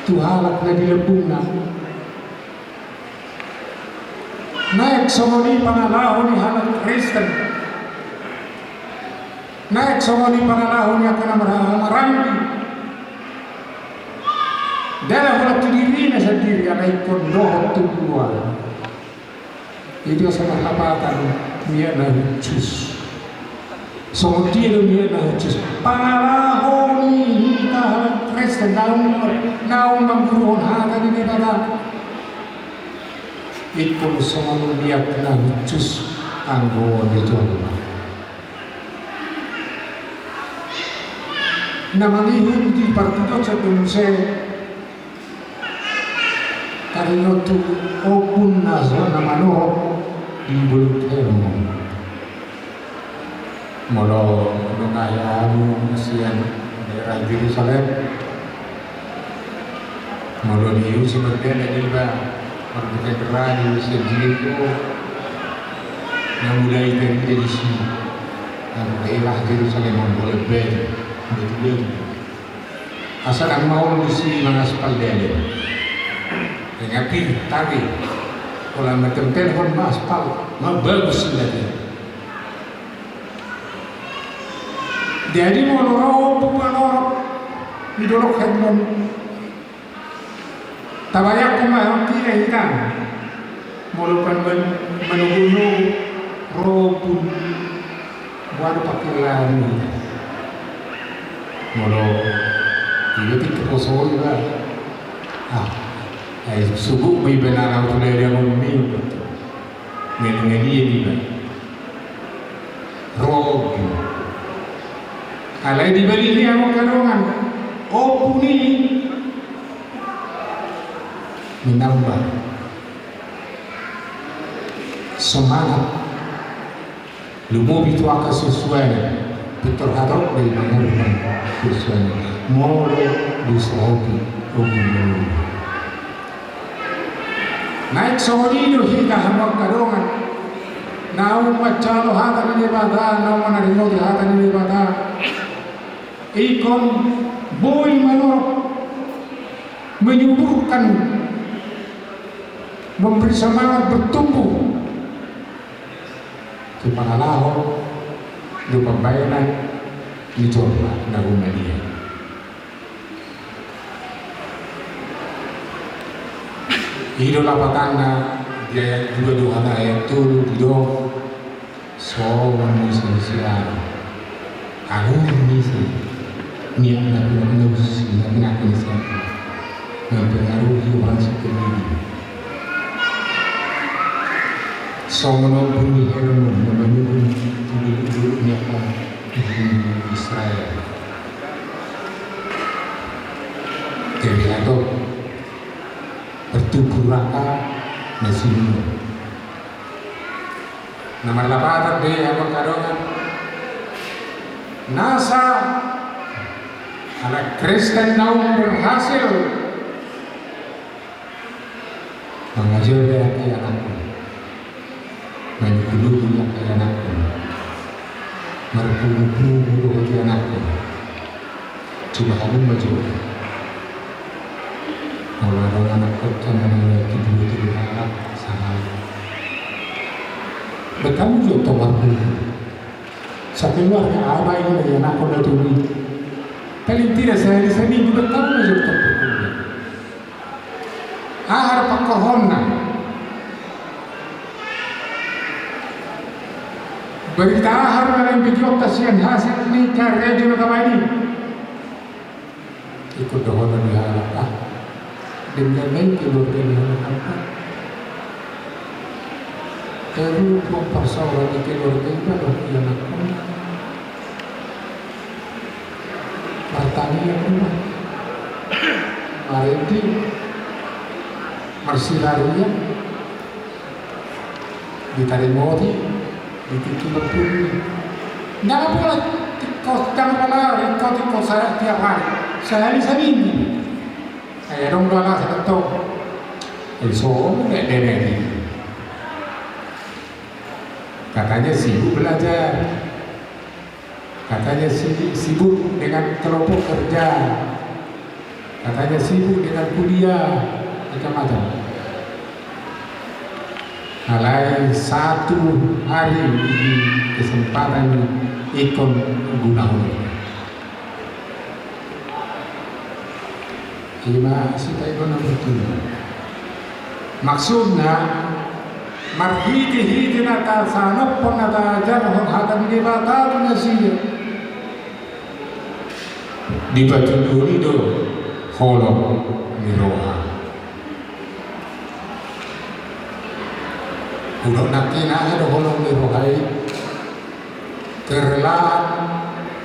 tu halak na di lambungna. Naeng songon i pangalaho ni halak Kristen. Naeng songon i pangalaho ni angka na marhahamaranggi. Ndada holan tu dirina sandiri, alai ingkon dohot tu luar. Ido asa marlapatan miak na hushus. Songon dia do miak na hushus? Pangalaho ni hita halak Kristen naung, naung mangguruhon hata ni Debata. Ingkon songon miak na hushus anggo on di jolma. Na mangihut di partudosan do muse taringot tu ombun na so na manorop di Bolon Hermon. Molo dung ahu sian daerah Jerusalem, molo diuji mardana iba, mardana iba sian Jeriko, na mulai tarida disi, na daerah Jerusalem on, bolon batu, batu-batu. Asa ndang maol disi mangaspal dalan. Nga pir, tapi pola matempelhon ma aspal, ma bagus si dalan. Jadi molo ro ombun manorop di Dolok Hermon, tabayangkon ma hita, hita. Molo pan man-, manogunogu ro ombun, boha do pangkilalaan i? Molo iba tingki poso iba, ah, ai sugut ma iba na laho tu ladang on, ninna. Ngeli-ngeli iba. Ro ombun. Alai dibalik ni angka dongan, ombun i menambah semangat, lumobi tu angka susuanna, pintor hatop do i mangaruhon susuanna. Molo disohopi ombun. Naeng songon i do hita hamu angka dongan, naung manjalo hata ni Debata, naung manaringoti hata ni Debata. Ingkon boi manorop, menyuburkan, memberi semangat bertumbuh tu pangalaho dohot pambahenan ni jolma na humaliang. I do lapatanna di ayat dua dohot ayat tolu, didok songon muse ni si Aron. Anggur ni si, miak na pinakki, na pinakki ni si Aron, mempengaruhi orang sekeliling. Songon ombun ni Hermon na manurun tu dolok-dolok ni angka di Israel. Jadi hatop, bertumbuh angka na sinuan. Na marlapatan be angka dongan, nasa halak Kristen naung berhasil mangajari angka ianakhon, manogunogu angka ianakhon, marpungupungu dohot ianakhon. Coba hamu ma jo, molo adong anakhonta na mangalehon tolu halak sahali, baen hamu jo tong marpungu. Sakeluarga, aha i na ianakhon na tolu i? Paling tidak sehari seminggu baen hamu ma jo tong marpungu. Aha do pangkorhonna? Barita aha do na naeng begeonta sian hasil ni karejo na taba i? Ingkon dohonon ni halak, ah, denggan ma i keluarga ni halak an. Taru, buang parsaoran ni keluarga i ma dohot ianakhonna. Martangiang ma, marende, marsirarian, ditaringoti di tingki marpungu. Ndang pola tingkos, ndang pola ringkot, tingkos setiap hari, sehari seminggu. Ai adong do alasan antong. Ai songon na denggan i. Katanya sibuk belajar. Katanya si-, sibuk dengan kelompok kerja. Katanya sibuk dengan kuliah, macam-macam. Alai satu hari di kesempatan i ingkon gunahon. Ima sipaimaon na marturu. Maksudna, marhitehite na tasahaphon na taajarhon hata ni Debata tu nasida, dipatuduhon i do holong ni roha. Hudok nangkin aha do holong ni roha i? Kerelaan,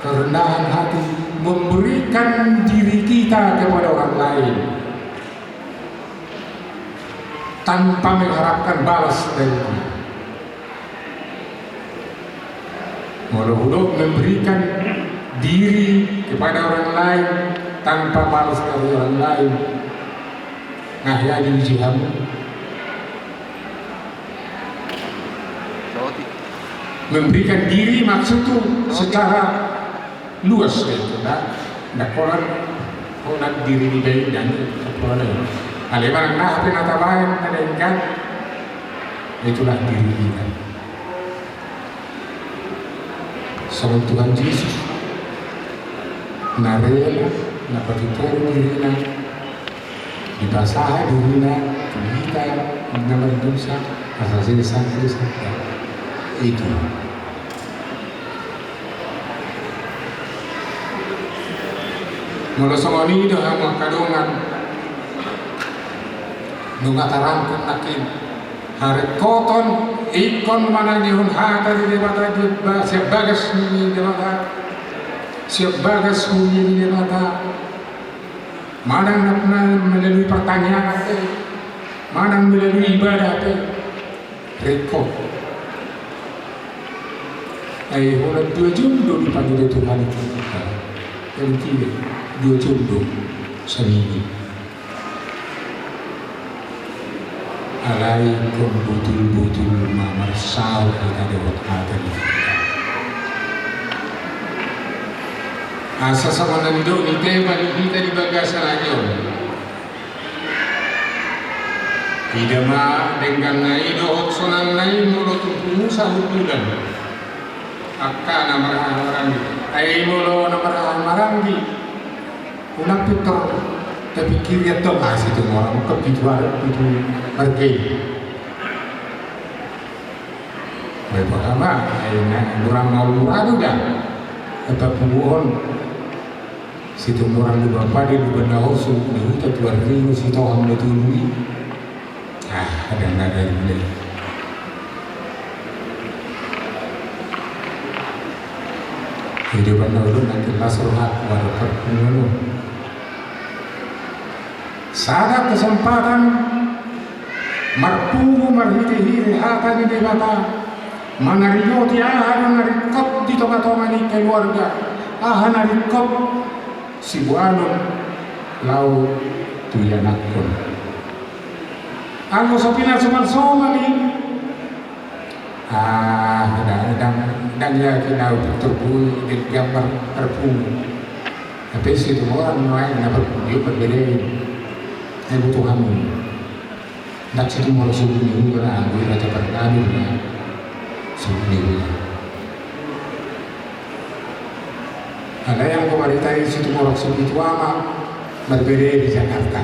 kerendahan hati, memberikan diri kita kepada orang lain tanpa mengharapkan balas dari dia. Molo hudok memberikan diri kepada orang lain tanpa balas dari orang lain, nga hea diuji hamu? Memberikan diri maksudku secara luas, gitu, nah. Nah, holan, holan diri ni baen dan holan. Alai manang na hape na tabaen na denggan, itulah diri kita. Songon Tuhan Jesus, na rela, na patuparu dirina, dipasahat dirina tu hita na mardosa, asa sesa, sesa. Itu. Molo songon i do hamu angka dongan, nunga tarangkum nangkin. Haringkoton ingkon manangihon hata ni Debata di ba-, sian bagas ni Debata, sian bagas ni Debata. Manang na, na melalui pertanyaan pe, manang melalui ibadah pe, ringkot. Ai holan dua jom do dipangido Tuhan i tu hita. Jadi dua jom do saminggu. Alai ingkon botul-botul ma marsaor hita dohot hata ni Debata. Asa songon na nidok ni tema ni hita di bagasan ari on. Ida ma dengganna i dohot sonangna i molo tumpu musa hundulan. Angka na marhahamaranggi. Ai molo na marhahamaranggi, unang pintor tapingkiri antong, ah, Situmorang, ke pitu ar-, pitu marga i. Baik, paham, ah, ai na murang maul muradu da. Apa pubuhon Situmorang Lumban Padi, Lumban Nahosu, di huta Tuan Ringo, Sitohang, Natulu i. Ah, ada nada gule. Jadi, banda ulun nanti las roha, waduh, perpunguan. Sada kesempatan marpungu marhitehite hata ni Debata, mangaringoti aha do na ringkot di tongatonga ni keluarga, aha na ringkot siboanon laho tu ianakhon. Anggo so pinasomalsomal i, ah, ndang, ndang, ndang yakin au pintor boi, ndang marpungu. Hape Situmorang nuaeng na marpungu i, marbeda i. Ai butuh hamu. Ndang Situmorang Suhut ni Hula, anggo i Raja Parngabir na Suhut ni Hula. Alai anggo marhite Situmorang Suhut i tu ama, marbeda i di Jakarta.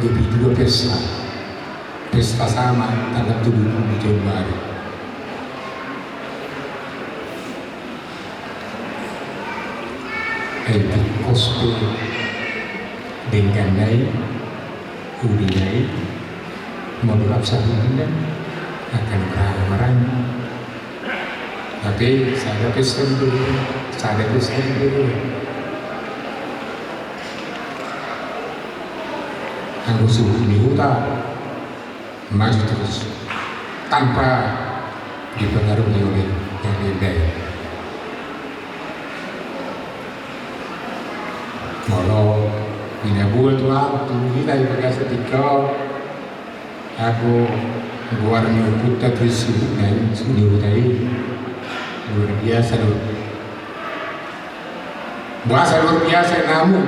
Gabe dua pesta. Pesta sama tanggal tolu pulu Januari. Ai tingkos pe dengganna i, udina i, molo rap sahundulan, akan marhahamaranggi. Hape sada pesta do, sada pesta do. Anggo suhut ni huta, maju terus tanpa dipengaruhi oleh yang lain-lain. Molo binaboa tu ahu, tu hita di bagasan tingki on, anggo goar ni ompunta tu suhut ni huta i, luar biasa do. Boasa luar biasa, namu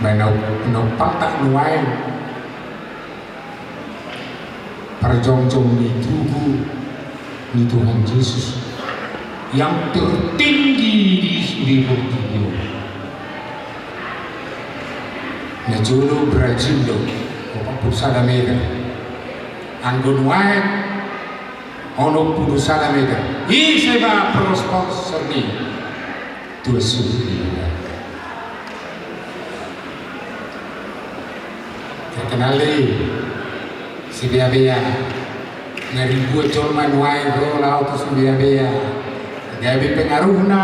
Baen na, na umpalta nuaeng parjongjong ni tugu ni Tuhan Jesus. yang tertinggi di, di portibi on. Na jolo Brazil do, opat pulu sada meter. Anggo nuaeng, onom pulu sada meter. Ise ma pro sponsor ni Tuan Suhut ni Huta? Terkenal do i Sibeabea. Na ribuan jolma nuaeng ro laho tu Sibeabea. Gabe pengaruhna,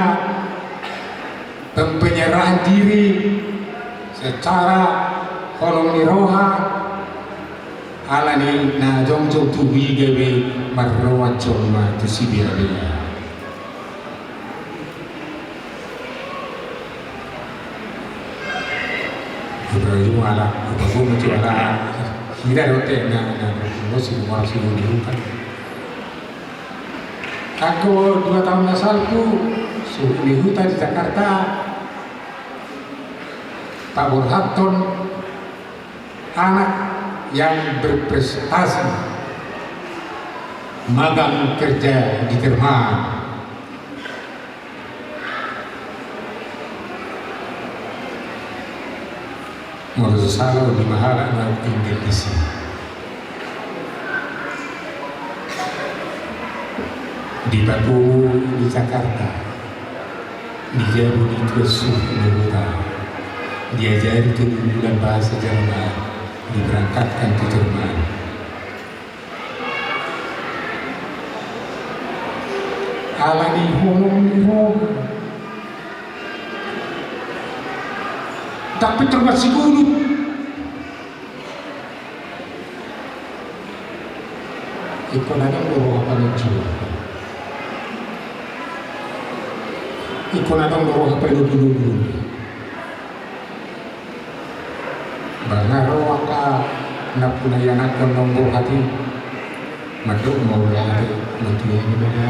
pem-, penyerahan diri secara holong ni roha, alani na jongjong tubu i gabe marroan jolma tu Sibeabea. Iba ju ala, iba ju ala, hira do te na, na, na, si Suhut ni Huta. Anggo dua tahun na salpu, Suhut ni Huta di Jakarta paborhathon anak yang berprestasi magang kerja di Jerman. Molo so sala, lima halak na tinggal di sini. Dipapungu di Jakarta, di jabu ni Tuan Suhut ni Huta, diajari tu bulan bahasa Jerman, diberangkatkan ke Jerman. Alani holong ni roha. Tapi termasuk dulu. Ingkon adong do roha panunjunan. Ingkon adong do roha panudududuan. Ba nga ro angka nampuna ianakhon naung borhat i. Mandok mauliate ma tu Debata,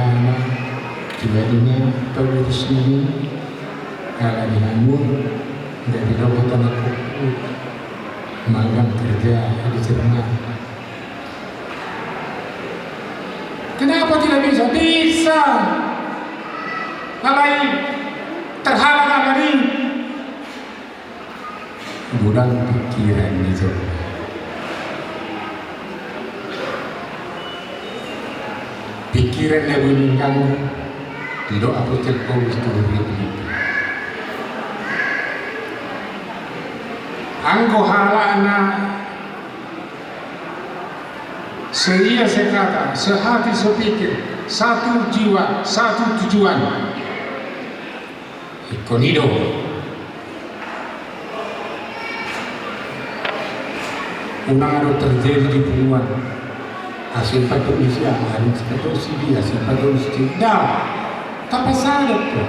tu Debata na pengurus nami, alani hamu, dari lobo tanah kuku, magang kerja di Jerman. Kenapa tidak bisa? Bisa. Alai terhalang alani godang pikiran ni jolma. Pikiran na boi mengganggu, didok Apostel Paulus tu Filipi. Anggo halak na seia sekata, sehati sepikir, satu jiwa, satu tujuan. Ingkon i do. Unang adong terjadi di punguan. Asi empat do isi, asi empat do isi, asi empat do isi. Nda. Tapasada do.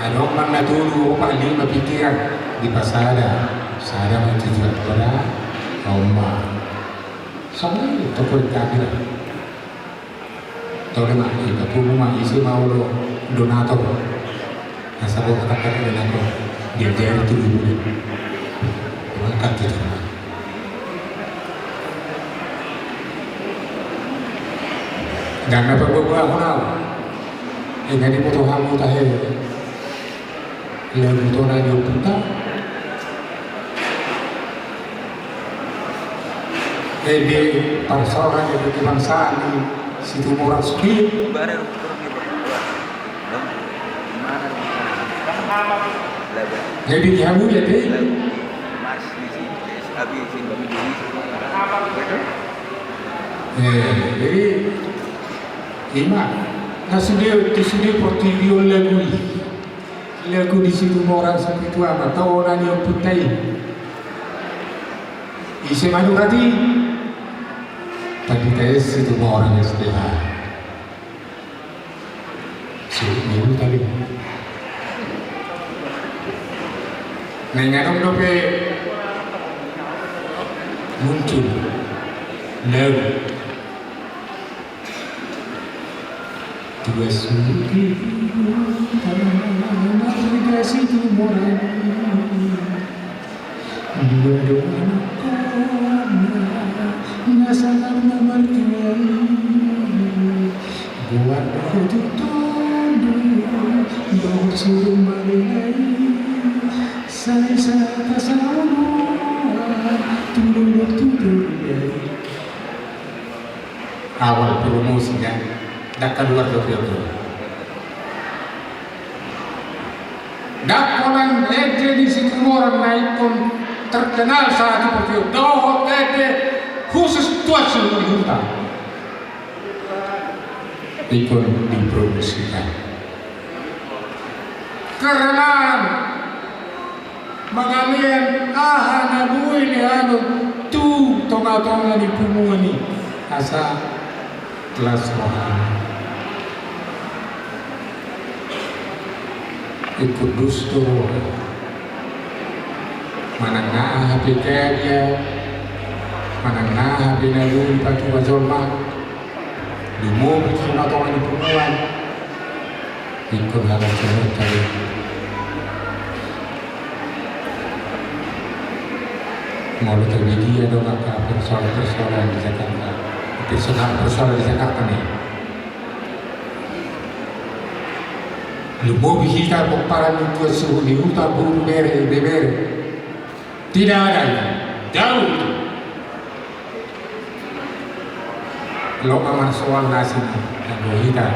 Adong ma na tolu, opat, lima pikiran dipasada. Sada ma tujuan pada. Oma. Songon i tokon kami lah. Tole ma, iba pungu ma, ise ma olo donator. Asa boi tangkas donator. Diajari tu guru. Mangkat tu jama. Ndang na paboa-boahon au. Inda diboto hamu tahe. Lagu tona ni ompunta. Ebe parsaoran, ebe kebangsaan di Situmorang sude. Ebe di hamu ya, de. Eh, jadi, ima, na sude, di sude portibi on lagu i. Lagu di Situmorang Sapitu Ama, tona ni ompunta i. Ise manurat i? Pandita S Situmorang S T H. Suhut ni Huta i. Naeng adong dope muncul lagu. Tugas suhut ni huta, marga Situmorang. Dua do anakkonna, na sangap na martua i. Goar do hututong. Suruh marinai, sai sata saono, tululu tuturi. Awal promosi kan, dak keluar ke Tio. Dak holan ende di Situmorang na ingkon terkenal sahat tu Tio. Dohot ende khusus tuat suhut ni huta. Ingkon dipromosikan. Karena mangalean aha na boi leanon tu tonga-tonga ni punguan i asa las rohana. Ingkon dos do roha. Manang na aha pe gabe ia, manang na aha pe na boi dipatupa jolma, lumobi tu tonga-tonga ni punguan. Ingkon halak songon i. Molo tabidia do angka persoalan-persoalan di Jakarta, persoalan-persoalan di Jakarta ni. Lumobi hita pomparan ni tuat suhut ni huta, boru, bere, ibebere. Tidak ada itu. Jauh itu. Loas ma marsoal na asing, anggo hita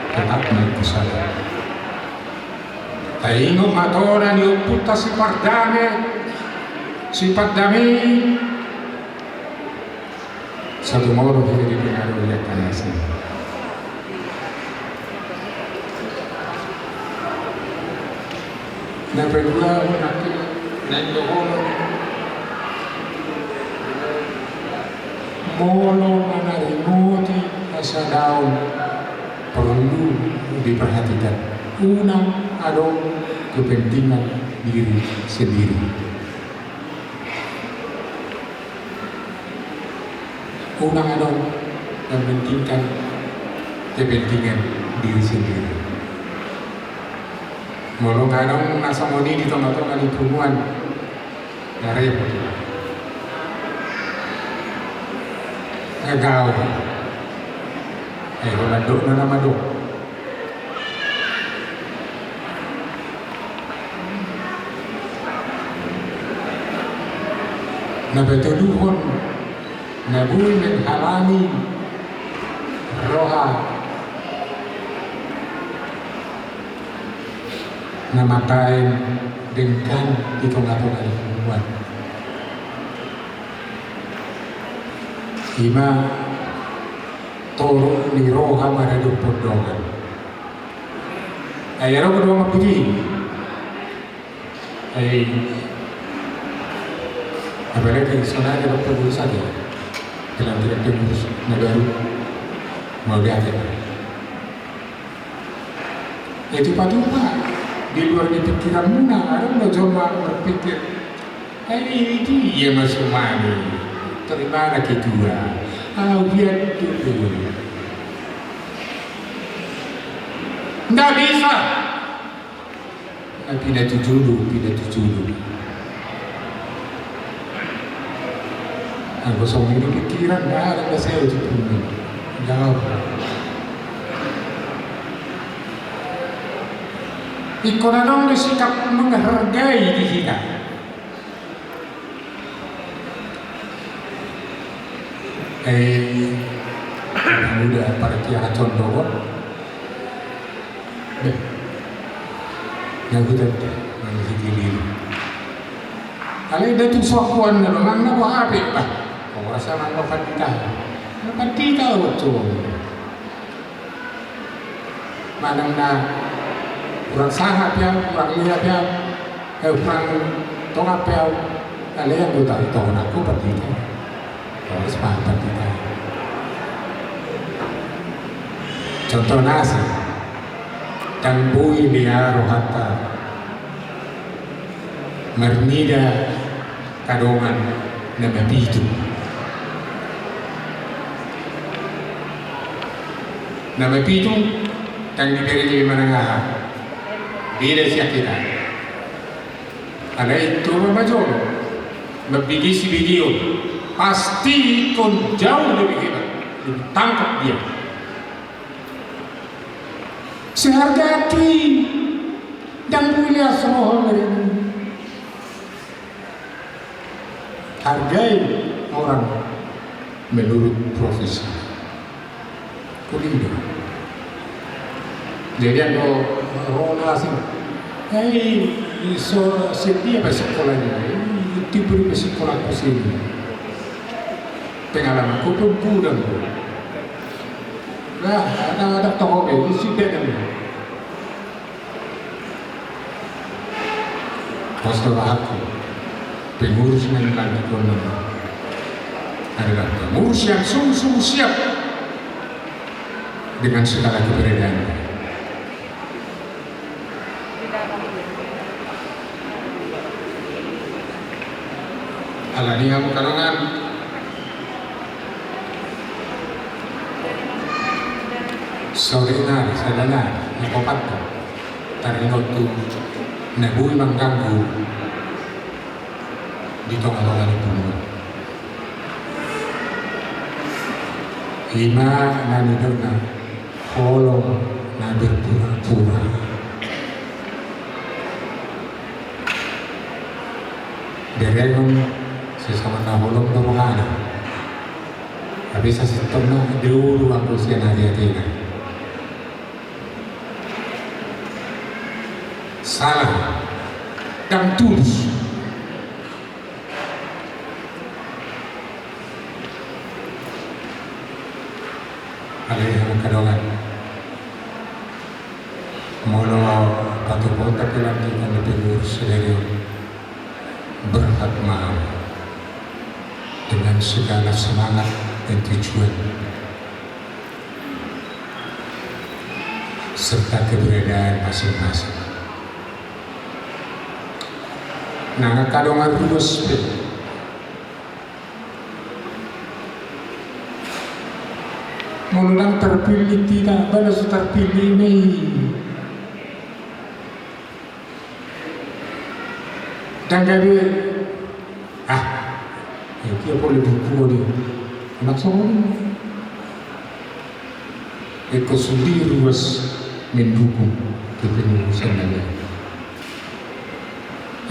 tetap mengikuti saja. Taingot ma tona ni ompunta si Pardame, si Pardame. Satu molo hita di pengaruh ia kan asing. Na paduahon, na indohonon, molo manaringoti hasadaon, perlu diperhatikan. Unang adong kepentingan diri sendiri. Unang adong mementingkan kepentingan diri sendiri. Molo adong na songon i di tonga-tonga ni punguan, na repot. Na gaor. Eh, holan dok na nama dok. Na patoluhon, na boi menghalangi roha na mambaen denggan di tonga-tonga ni punguan. Ima torop ni roha maradophon dongan. Ai adong do dongan puji. Ai apalagi sonari adong pengurus saja. Dalam tidak pengurus na baru mau diajak. Itu patut, Pak, di luar di pikiranmuna, adong do jolma berpikir, "Ai, dia masuk mani, terima lagi gua. Ah, biar dulu." Nggak bisa. Nah, pindah tu julu, pindah tu julu. Nah, kosong ini pikiran, nggak ada, nggak saya uji pun. Jawab. Ingkon adong do sikap menghargai di hita. Eh, anak muda, parkiahan condongon. Beh, na huta, na huta diri. Alai da tu sokuan na manang na bo hape, bah. Kau rasa manang pandita. Pandita, betul. Manang na hurang sanga pe au, hurang lea pe au, eh, hurang tonga pe au, na lea do tahu tongon aku pandita. Harus paham pandita. Contohna si, ndang boi lea rohanta marnida angka dongan na mapitu. Na mapitu, ndang dibere be manang aha. Beda sian hita. Alai tu ma jolo, mambege sibegehon, pasti ingkon jauh lebih hebat, lebih tangkap dia. Seharga hati. Ndang boleh asal roha mereka. Hargai orang menurut profesi. Kulindo. Jadi anggo ro na asing, "Hei, so setia pe sikola ni, tipu pe sikola ku sini." Pengalamanku pun kurang. Nah, ada, ada toho be, isi be kan. Pos do rohangku, pengurus na nilantik on adalah pengurus yang sungguh-sungguh siap dengan segala keberadaannya. Alani i, hamu angka dongan, sore nari sada nari na papatta taringot tu na boi mangganggu di tonga-tonga ni punguan. I ma na nidokna holong na berpura-pura. Berengon sesama na holong do rohana. Tapi sasintongna dao do anggo sian ari atena. Salah. Ndang tulus. Alai hamu angka dongan, molo patupaonta pelantikan ni pengurus sadari on, berhak ma dengan segala semangat dan tujuan serta keberadaan masing-masing. Nang angka dongan ruas pe, molo ndang terpilih, tidak balas terpilih ni. Ndang gabe, ah, ya, dia boleh dukung dia. Anak sama dia. Eko sude ruas mendukung kepengurusan na nian.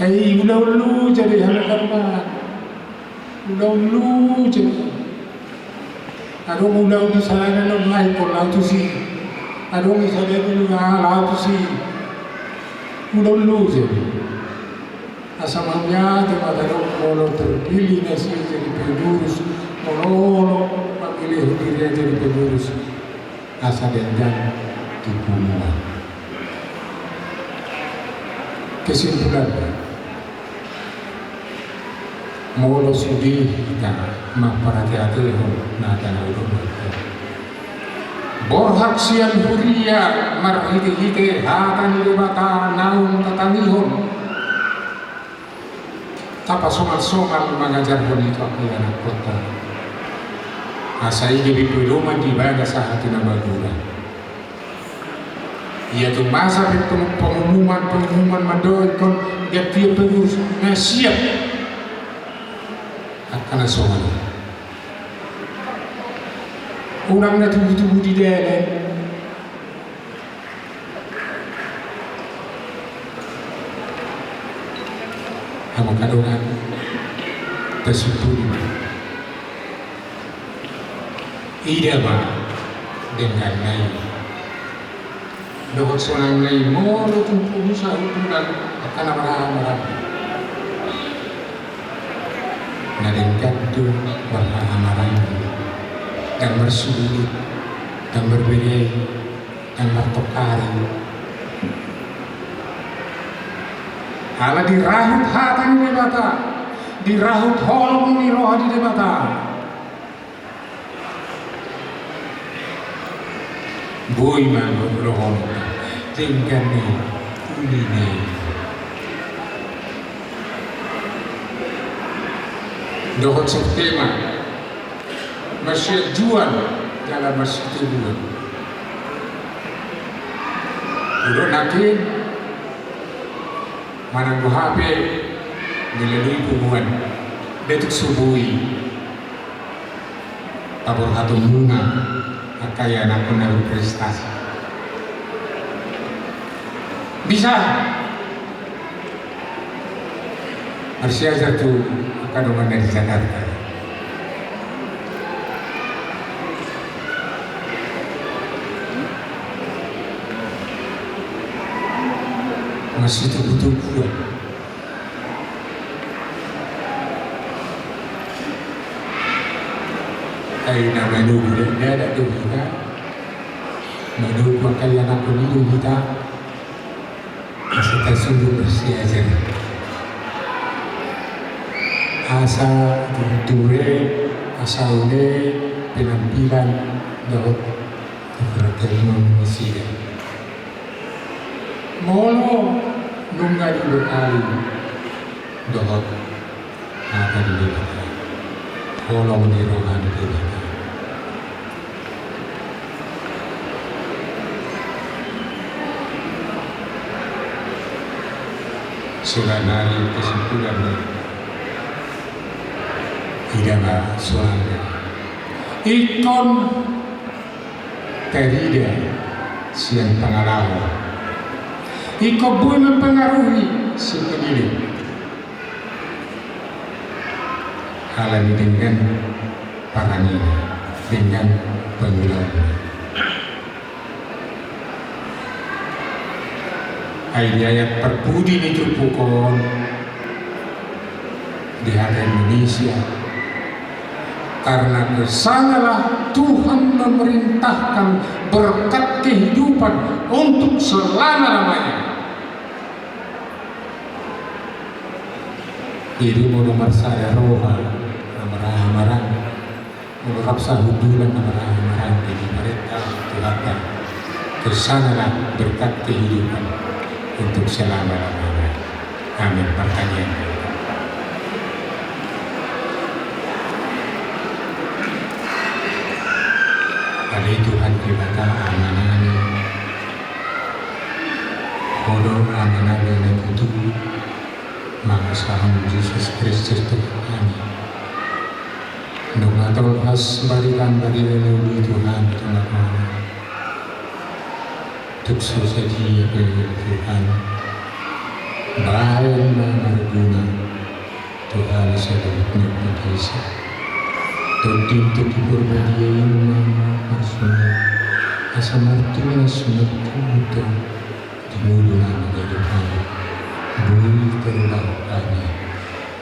Eh, ulaon lu jadi halakan. Ulaon lu jadi. Adong ulaon di sana na naik ko lau tusi. Adong di sana na lau tusi. Ulaon lu jadi. Asa mauliate ma tadok molo terpilih nasida jadi pengurus, molo, molo mamilih diri jadi pengurus, asa denggan tu punguan. Kesimpulan, molo sude hita mamparate-atehon na tanggal dua puluh, borhat sian huria marhite-hite hata ni Debata naung tatangihon, tapasongal-songal mangajarhon i tu angka ianakhonta. Asa i gabe pedoman di ibana sahat tu na magodang. Ia tu masa pe pengumuman-pengumuman mandok ingkon ganti pengurus na siap. Angka na songon i. Unang na tubu-tubu di dalan. Hamu angka dongan, tasimpuli ma. Ida ma dengganna i. Dohot sonang na i molo tung pungu sahutulan, angka na marhaha maranggi. Na denggan do marhaha maranggi. Ndang marsuhut, ndang marbedai, ndang martongkari. Ala dirahut hata ni Debata, dirahut holong ni roha ni Debata. Boi ma dohononta, denggan ni uli ni. Dohot siputema, marsianjuan jala marsitoguan. Didok nangkin, manang boha pe melalui punguan, betik subui. Taborhatonmuna angka ianakhon na berprestasi. Bisa Marsiajar tu angka dongan na di Jakarta. Masitubu-tubu. Ai na manogu dakdanak do hita, manogu angka ianakhon i do hita. Asa tasuruhon siajar. Asa tutu be, asa ule penampilan dohot keperhatian nasida. Molo nunga dibekali dohot hata ni Debata, holong ni roha ni Debata. Sudah nari kesimpulan ni ida ma suara. Ingkon tarida sian pangalaho. Ingkon boi mempengaruhi sekeliling. Alani denggan parangina, denggan pangulaonna. Ai di ayat parpudi ni turpuk on di hata Indonesia, karena kesanalah Tuhan memerintahkan berkat kehidupan untuk selama-lamanya. Jadi molo marsada roha na marhahamaranggi, molo rap sahundulan na marhahamaranggi, diparenta Tuhanta, kesanalah berkat kehidupan untuk selama-lamanya. Amin. Pertanyaan. Ale Tuhan Debata Amanami, Ho do Amanami na tutu, mangasahon Jesus Kristus Tuhannami. Nunga tolhas barita, barita na uli Tuhan tu hami. Tung so sadia pe Tuhan, bahen ma marguna tu hami saluhutna di bagasan Tondi, Tondi Porbadia i ma marsunat, asa martunas, martunas di ngolu nami na di hami. Boi tarida hami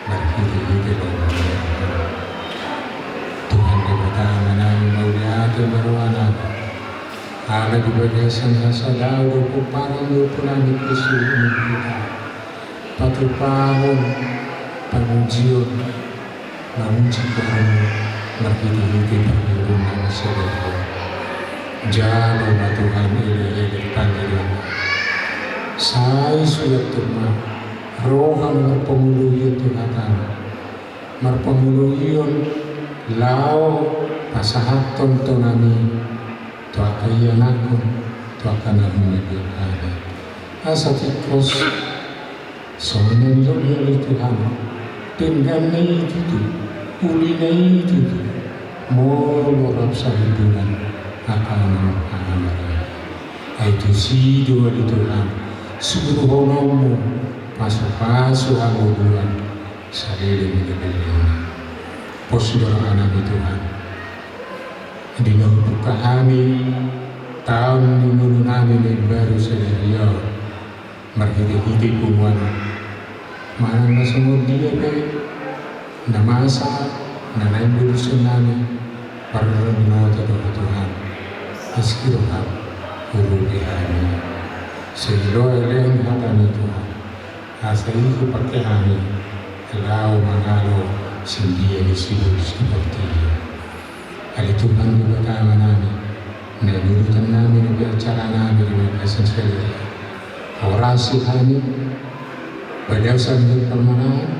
marhite-hite lomo ni rohaM. Tuhan Debata Amanami, mauliate ma rohanami, ala di bagasan hasadaon dohot pomparan ni ompunami Kristus i, patupahon pamujion, mamuji Tuhan marhite-hite parngoluon nami sadari on. Jalo ma Tuhan elek-elek pangidoan, sai sulat tu ma roha na marpangoloion tu hataM, marpangoloion laho pasahathon tonami tu angka ianakhon, tu angka na humaliang hami. Asa tingkos songon na nidok ni Tuhan, dengganna i tutu, ulina i tutu, molo rap sahundulan angka na marhahamaranggi. Ai tusi do ale Tuhan, suruhononMu pasu-pasu hangoluan saleleng ni lelengna. Pos do rohanami Tuhan, di na hubuka hami taon ni ngolunami na imbaru sadari on, marhite-hite punguan manang na songon dia pe na masa na naeng bolusonnami, parroha ni hata do Tuhan, asi rohaM urupi hami, sai loas lehon hataMi Tuhan, asa i hupake hami laho mangalo sian dia ni sibolus ni portibi on. Ale Tuhan Debata Amanami, na nidokannami na di acara nami di bagasan sadari on, horasi hami, padasan dohot parmanaan,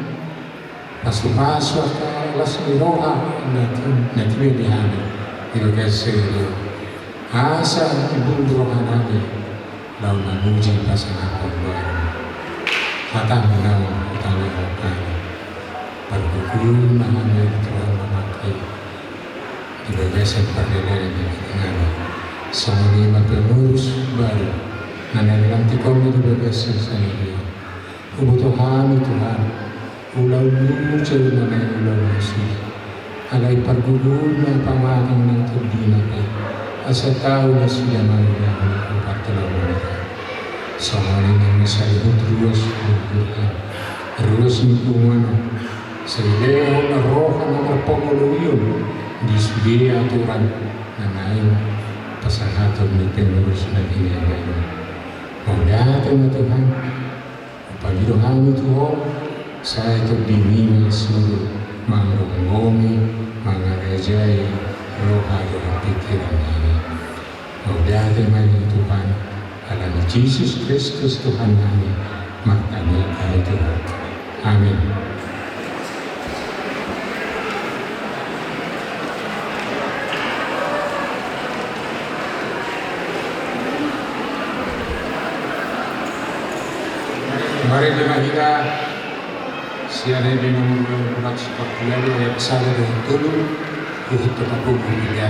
pasu-pasu angka las ni roha na ti-, na tiba di hami di bagasan sadari on, asa ibul rohanami laho mamuji pasangaphon Ho. HataMi na hutangihon hami, pargogoi ma hami ale Tuhan mamangke di bagasan pardalanan ni hataMi. Songon i ma pengurus baru na naeng dilantikonMi di bagasan sadari on. Huboto hami Tuhan, Ulaon ni jolma na ulaon nasida, alai pargogoi ma pamatang nang tondina pe, asa tau nasida mangulahon partulangan. Songon i nang na saluhut ruas ni Tuhan, ruas ni punguan on, sai lehon roha na marpangoloion di sude aturan na naeng pasahaton ni pengurus na binahen i. Mauliate ma Tuhan. Hupagido hami tu Ho, sai TondiM i ma sude manggomgomi, mangarajai roha dohot pingkiran nami. Mauliate ma di Tuhan, ala ni Jesus Kristus Tuhan nami, martangiang hami tu Ho. Amin. Marende ma hita sian Ende nomor dua puluh empat, ayat sada dohot tolu, huhut tu papungu di hita.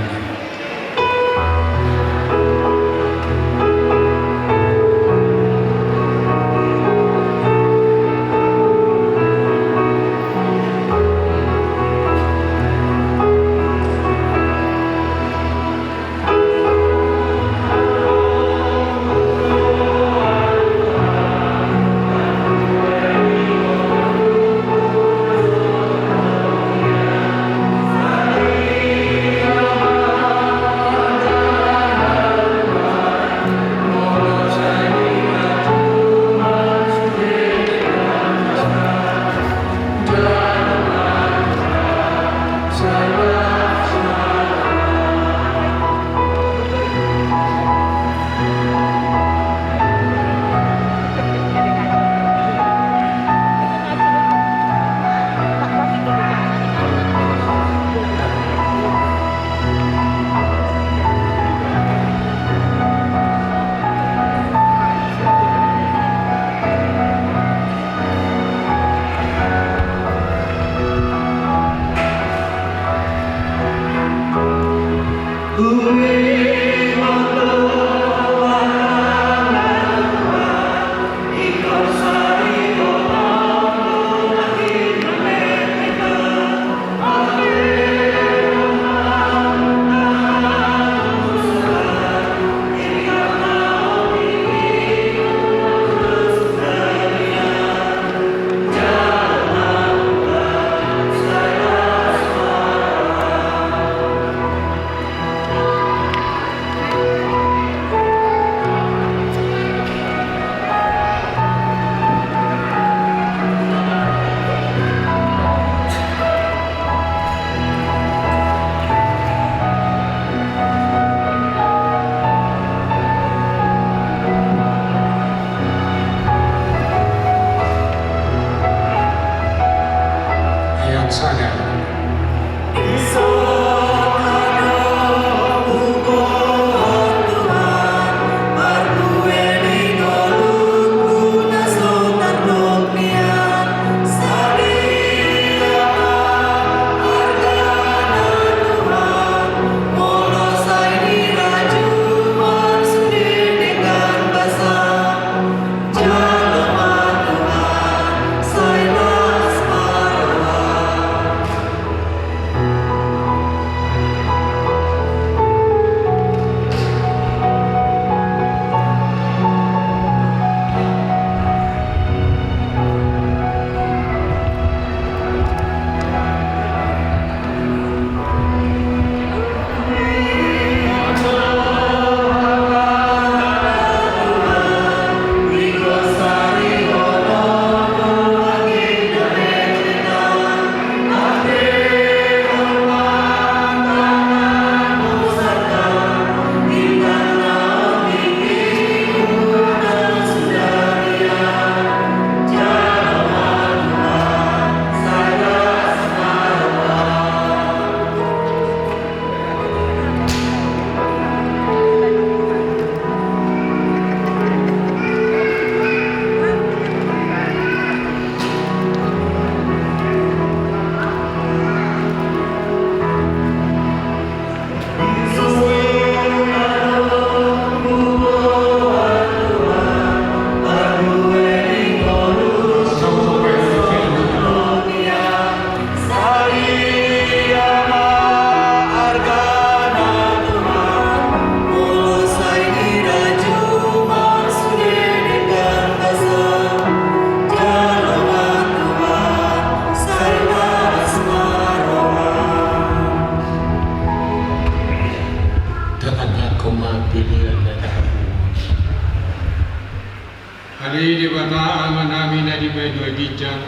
Ale Debata Amanami na di banua ginjang,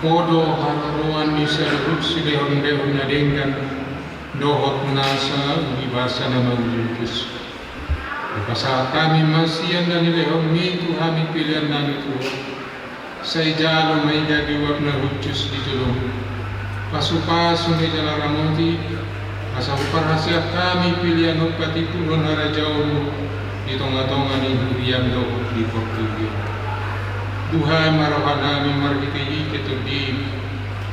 Ho do haroroan ni saluhut silehonlehon na denggan dohot nasa ulibasa na mauliutus. Hupasahat hami ma sian na nilehonMi tu hami pelean nami tu Ho. Sai jalo ma i gabe uap na hushus di jolom. Pasupasu ma i jala ramoti, asa huparhaseang hami pelean on patimpuhon harajaonMu di tongatonga ni huriaM dohot di portibi on. Buhai ma rohanami marhitehite TondiM,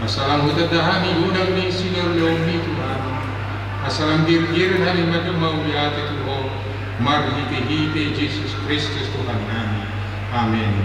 asa lam hutanda hami godang ni silehonlehonMi tu hami, asa lam girgir hami mandok mauliate tu Ho, marhitehite Jesus Kristus Tuhannami. Amen.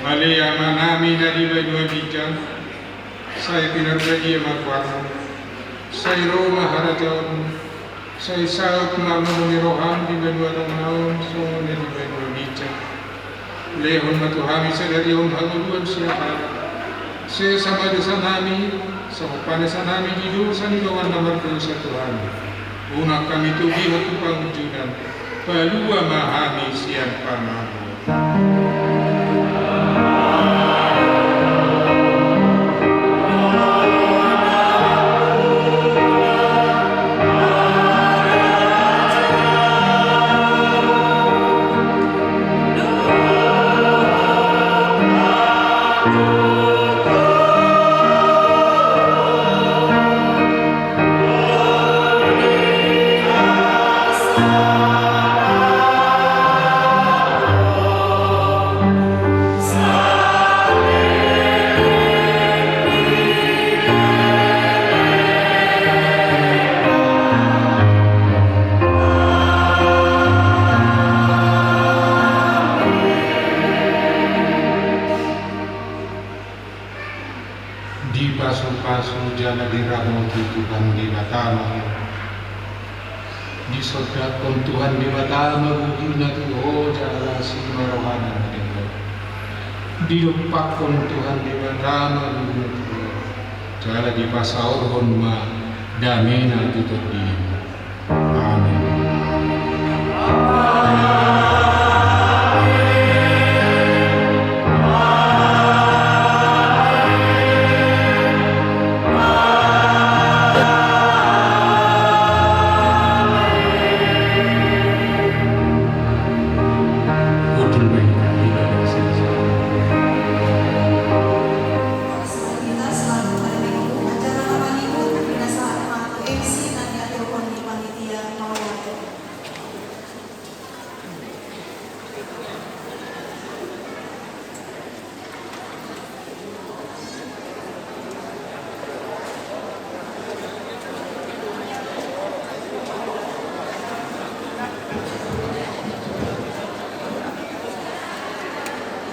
Ale Amanami na di banua ginjang, sai pinarbadia ma goarMu. Sai ro ma harajaonMu. Sai saut ma lomo ni rohaM di banua tonga on songon na di banua ginjang. Lehon ma tu hami sadari on hangoluan siapari. Sesa ma dosanami, songon panesanami di dosa ni dongan na mardosa tu hami. Unang hami togihon tu pangunjunan, palua ma hami sian pangago. Dipasupasu jala diramoti Tuhan Debata ma ho. Disondangkon Tuhan Debata ma buhuna tu ho jala asi ma rohana na denggan. Didompakkon Tuhan Debata ma buhuna tu ho jala dipasaorhon ma damena tu tondim. Amen. Solidaritas selaku panitia acara na manghibur, pinasahat ma tu M C na diaturhon ni panitia. Mauliate.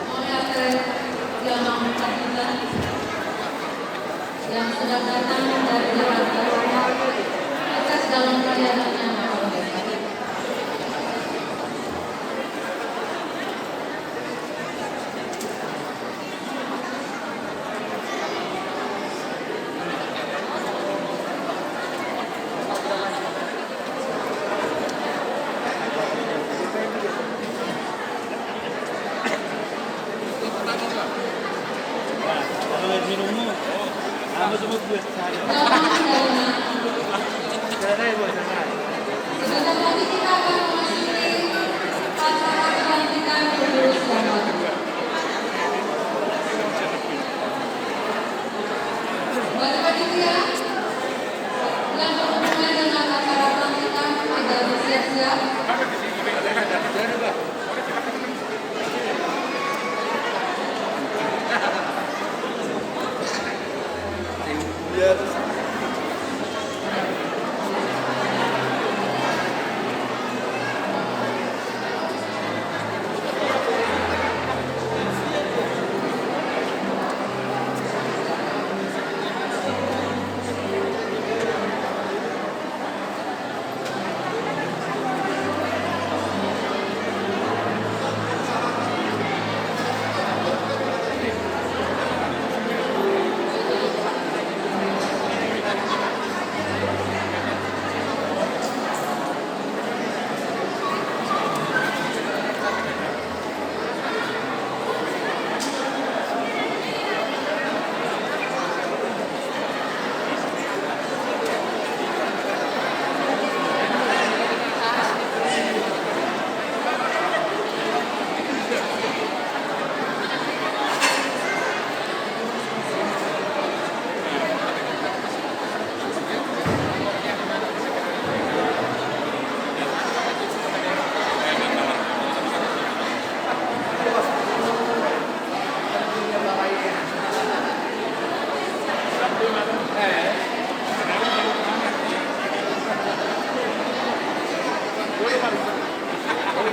Mauliate, yang sedang datang dari Jakarta, sukses dalam perjalanannya, Bapak Ibu. Buat panitia yang berhubungan dengan acara pelantikan agar bersiap-siap.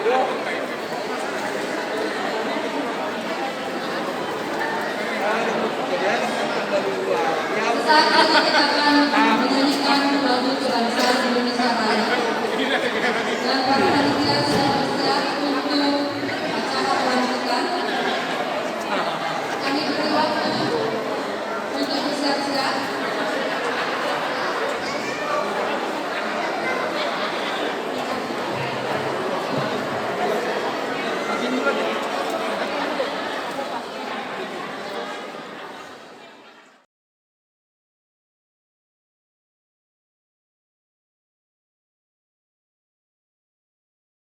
Sesaat lagi kita akan menyanyikan lagu kebangsaan Indonesia Raya. Dan para panitia sudah bersiap untuk acara pelantikan. Kami beri waktu untuk bersiap-siap.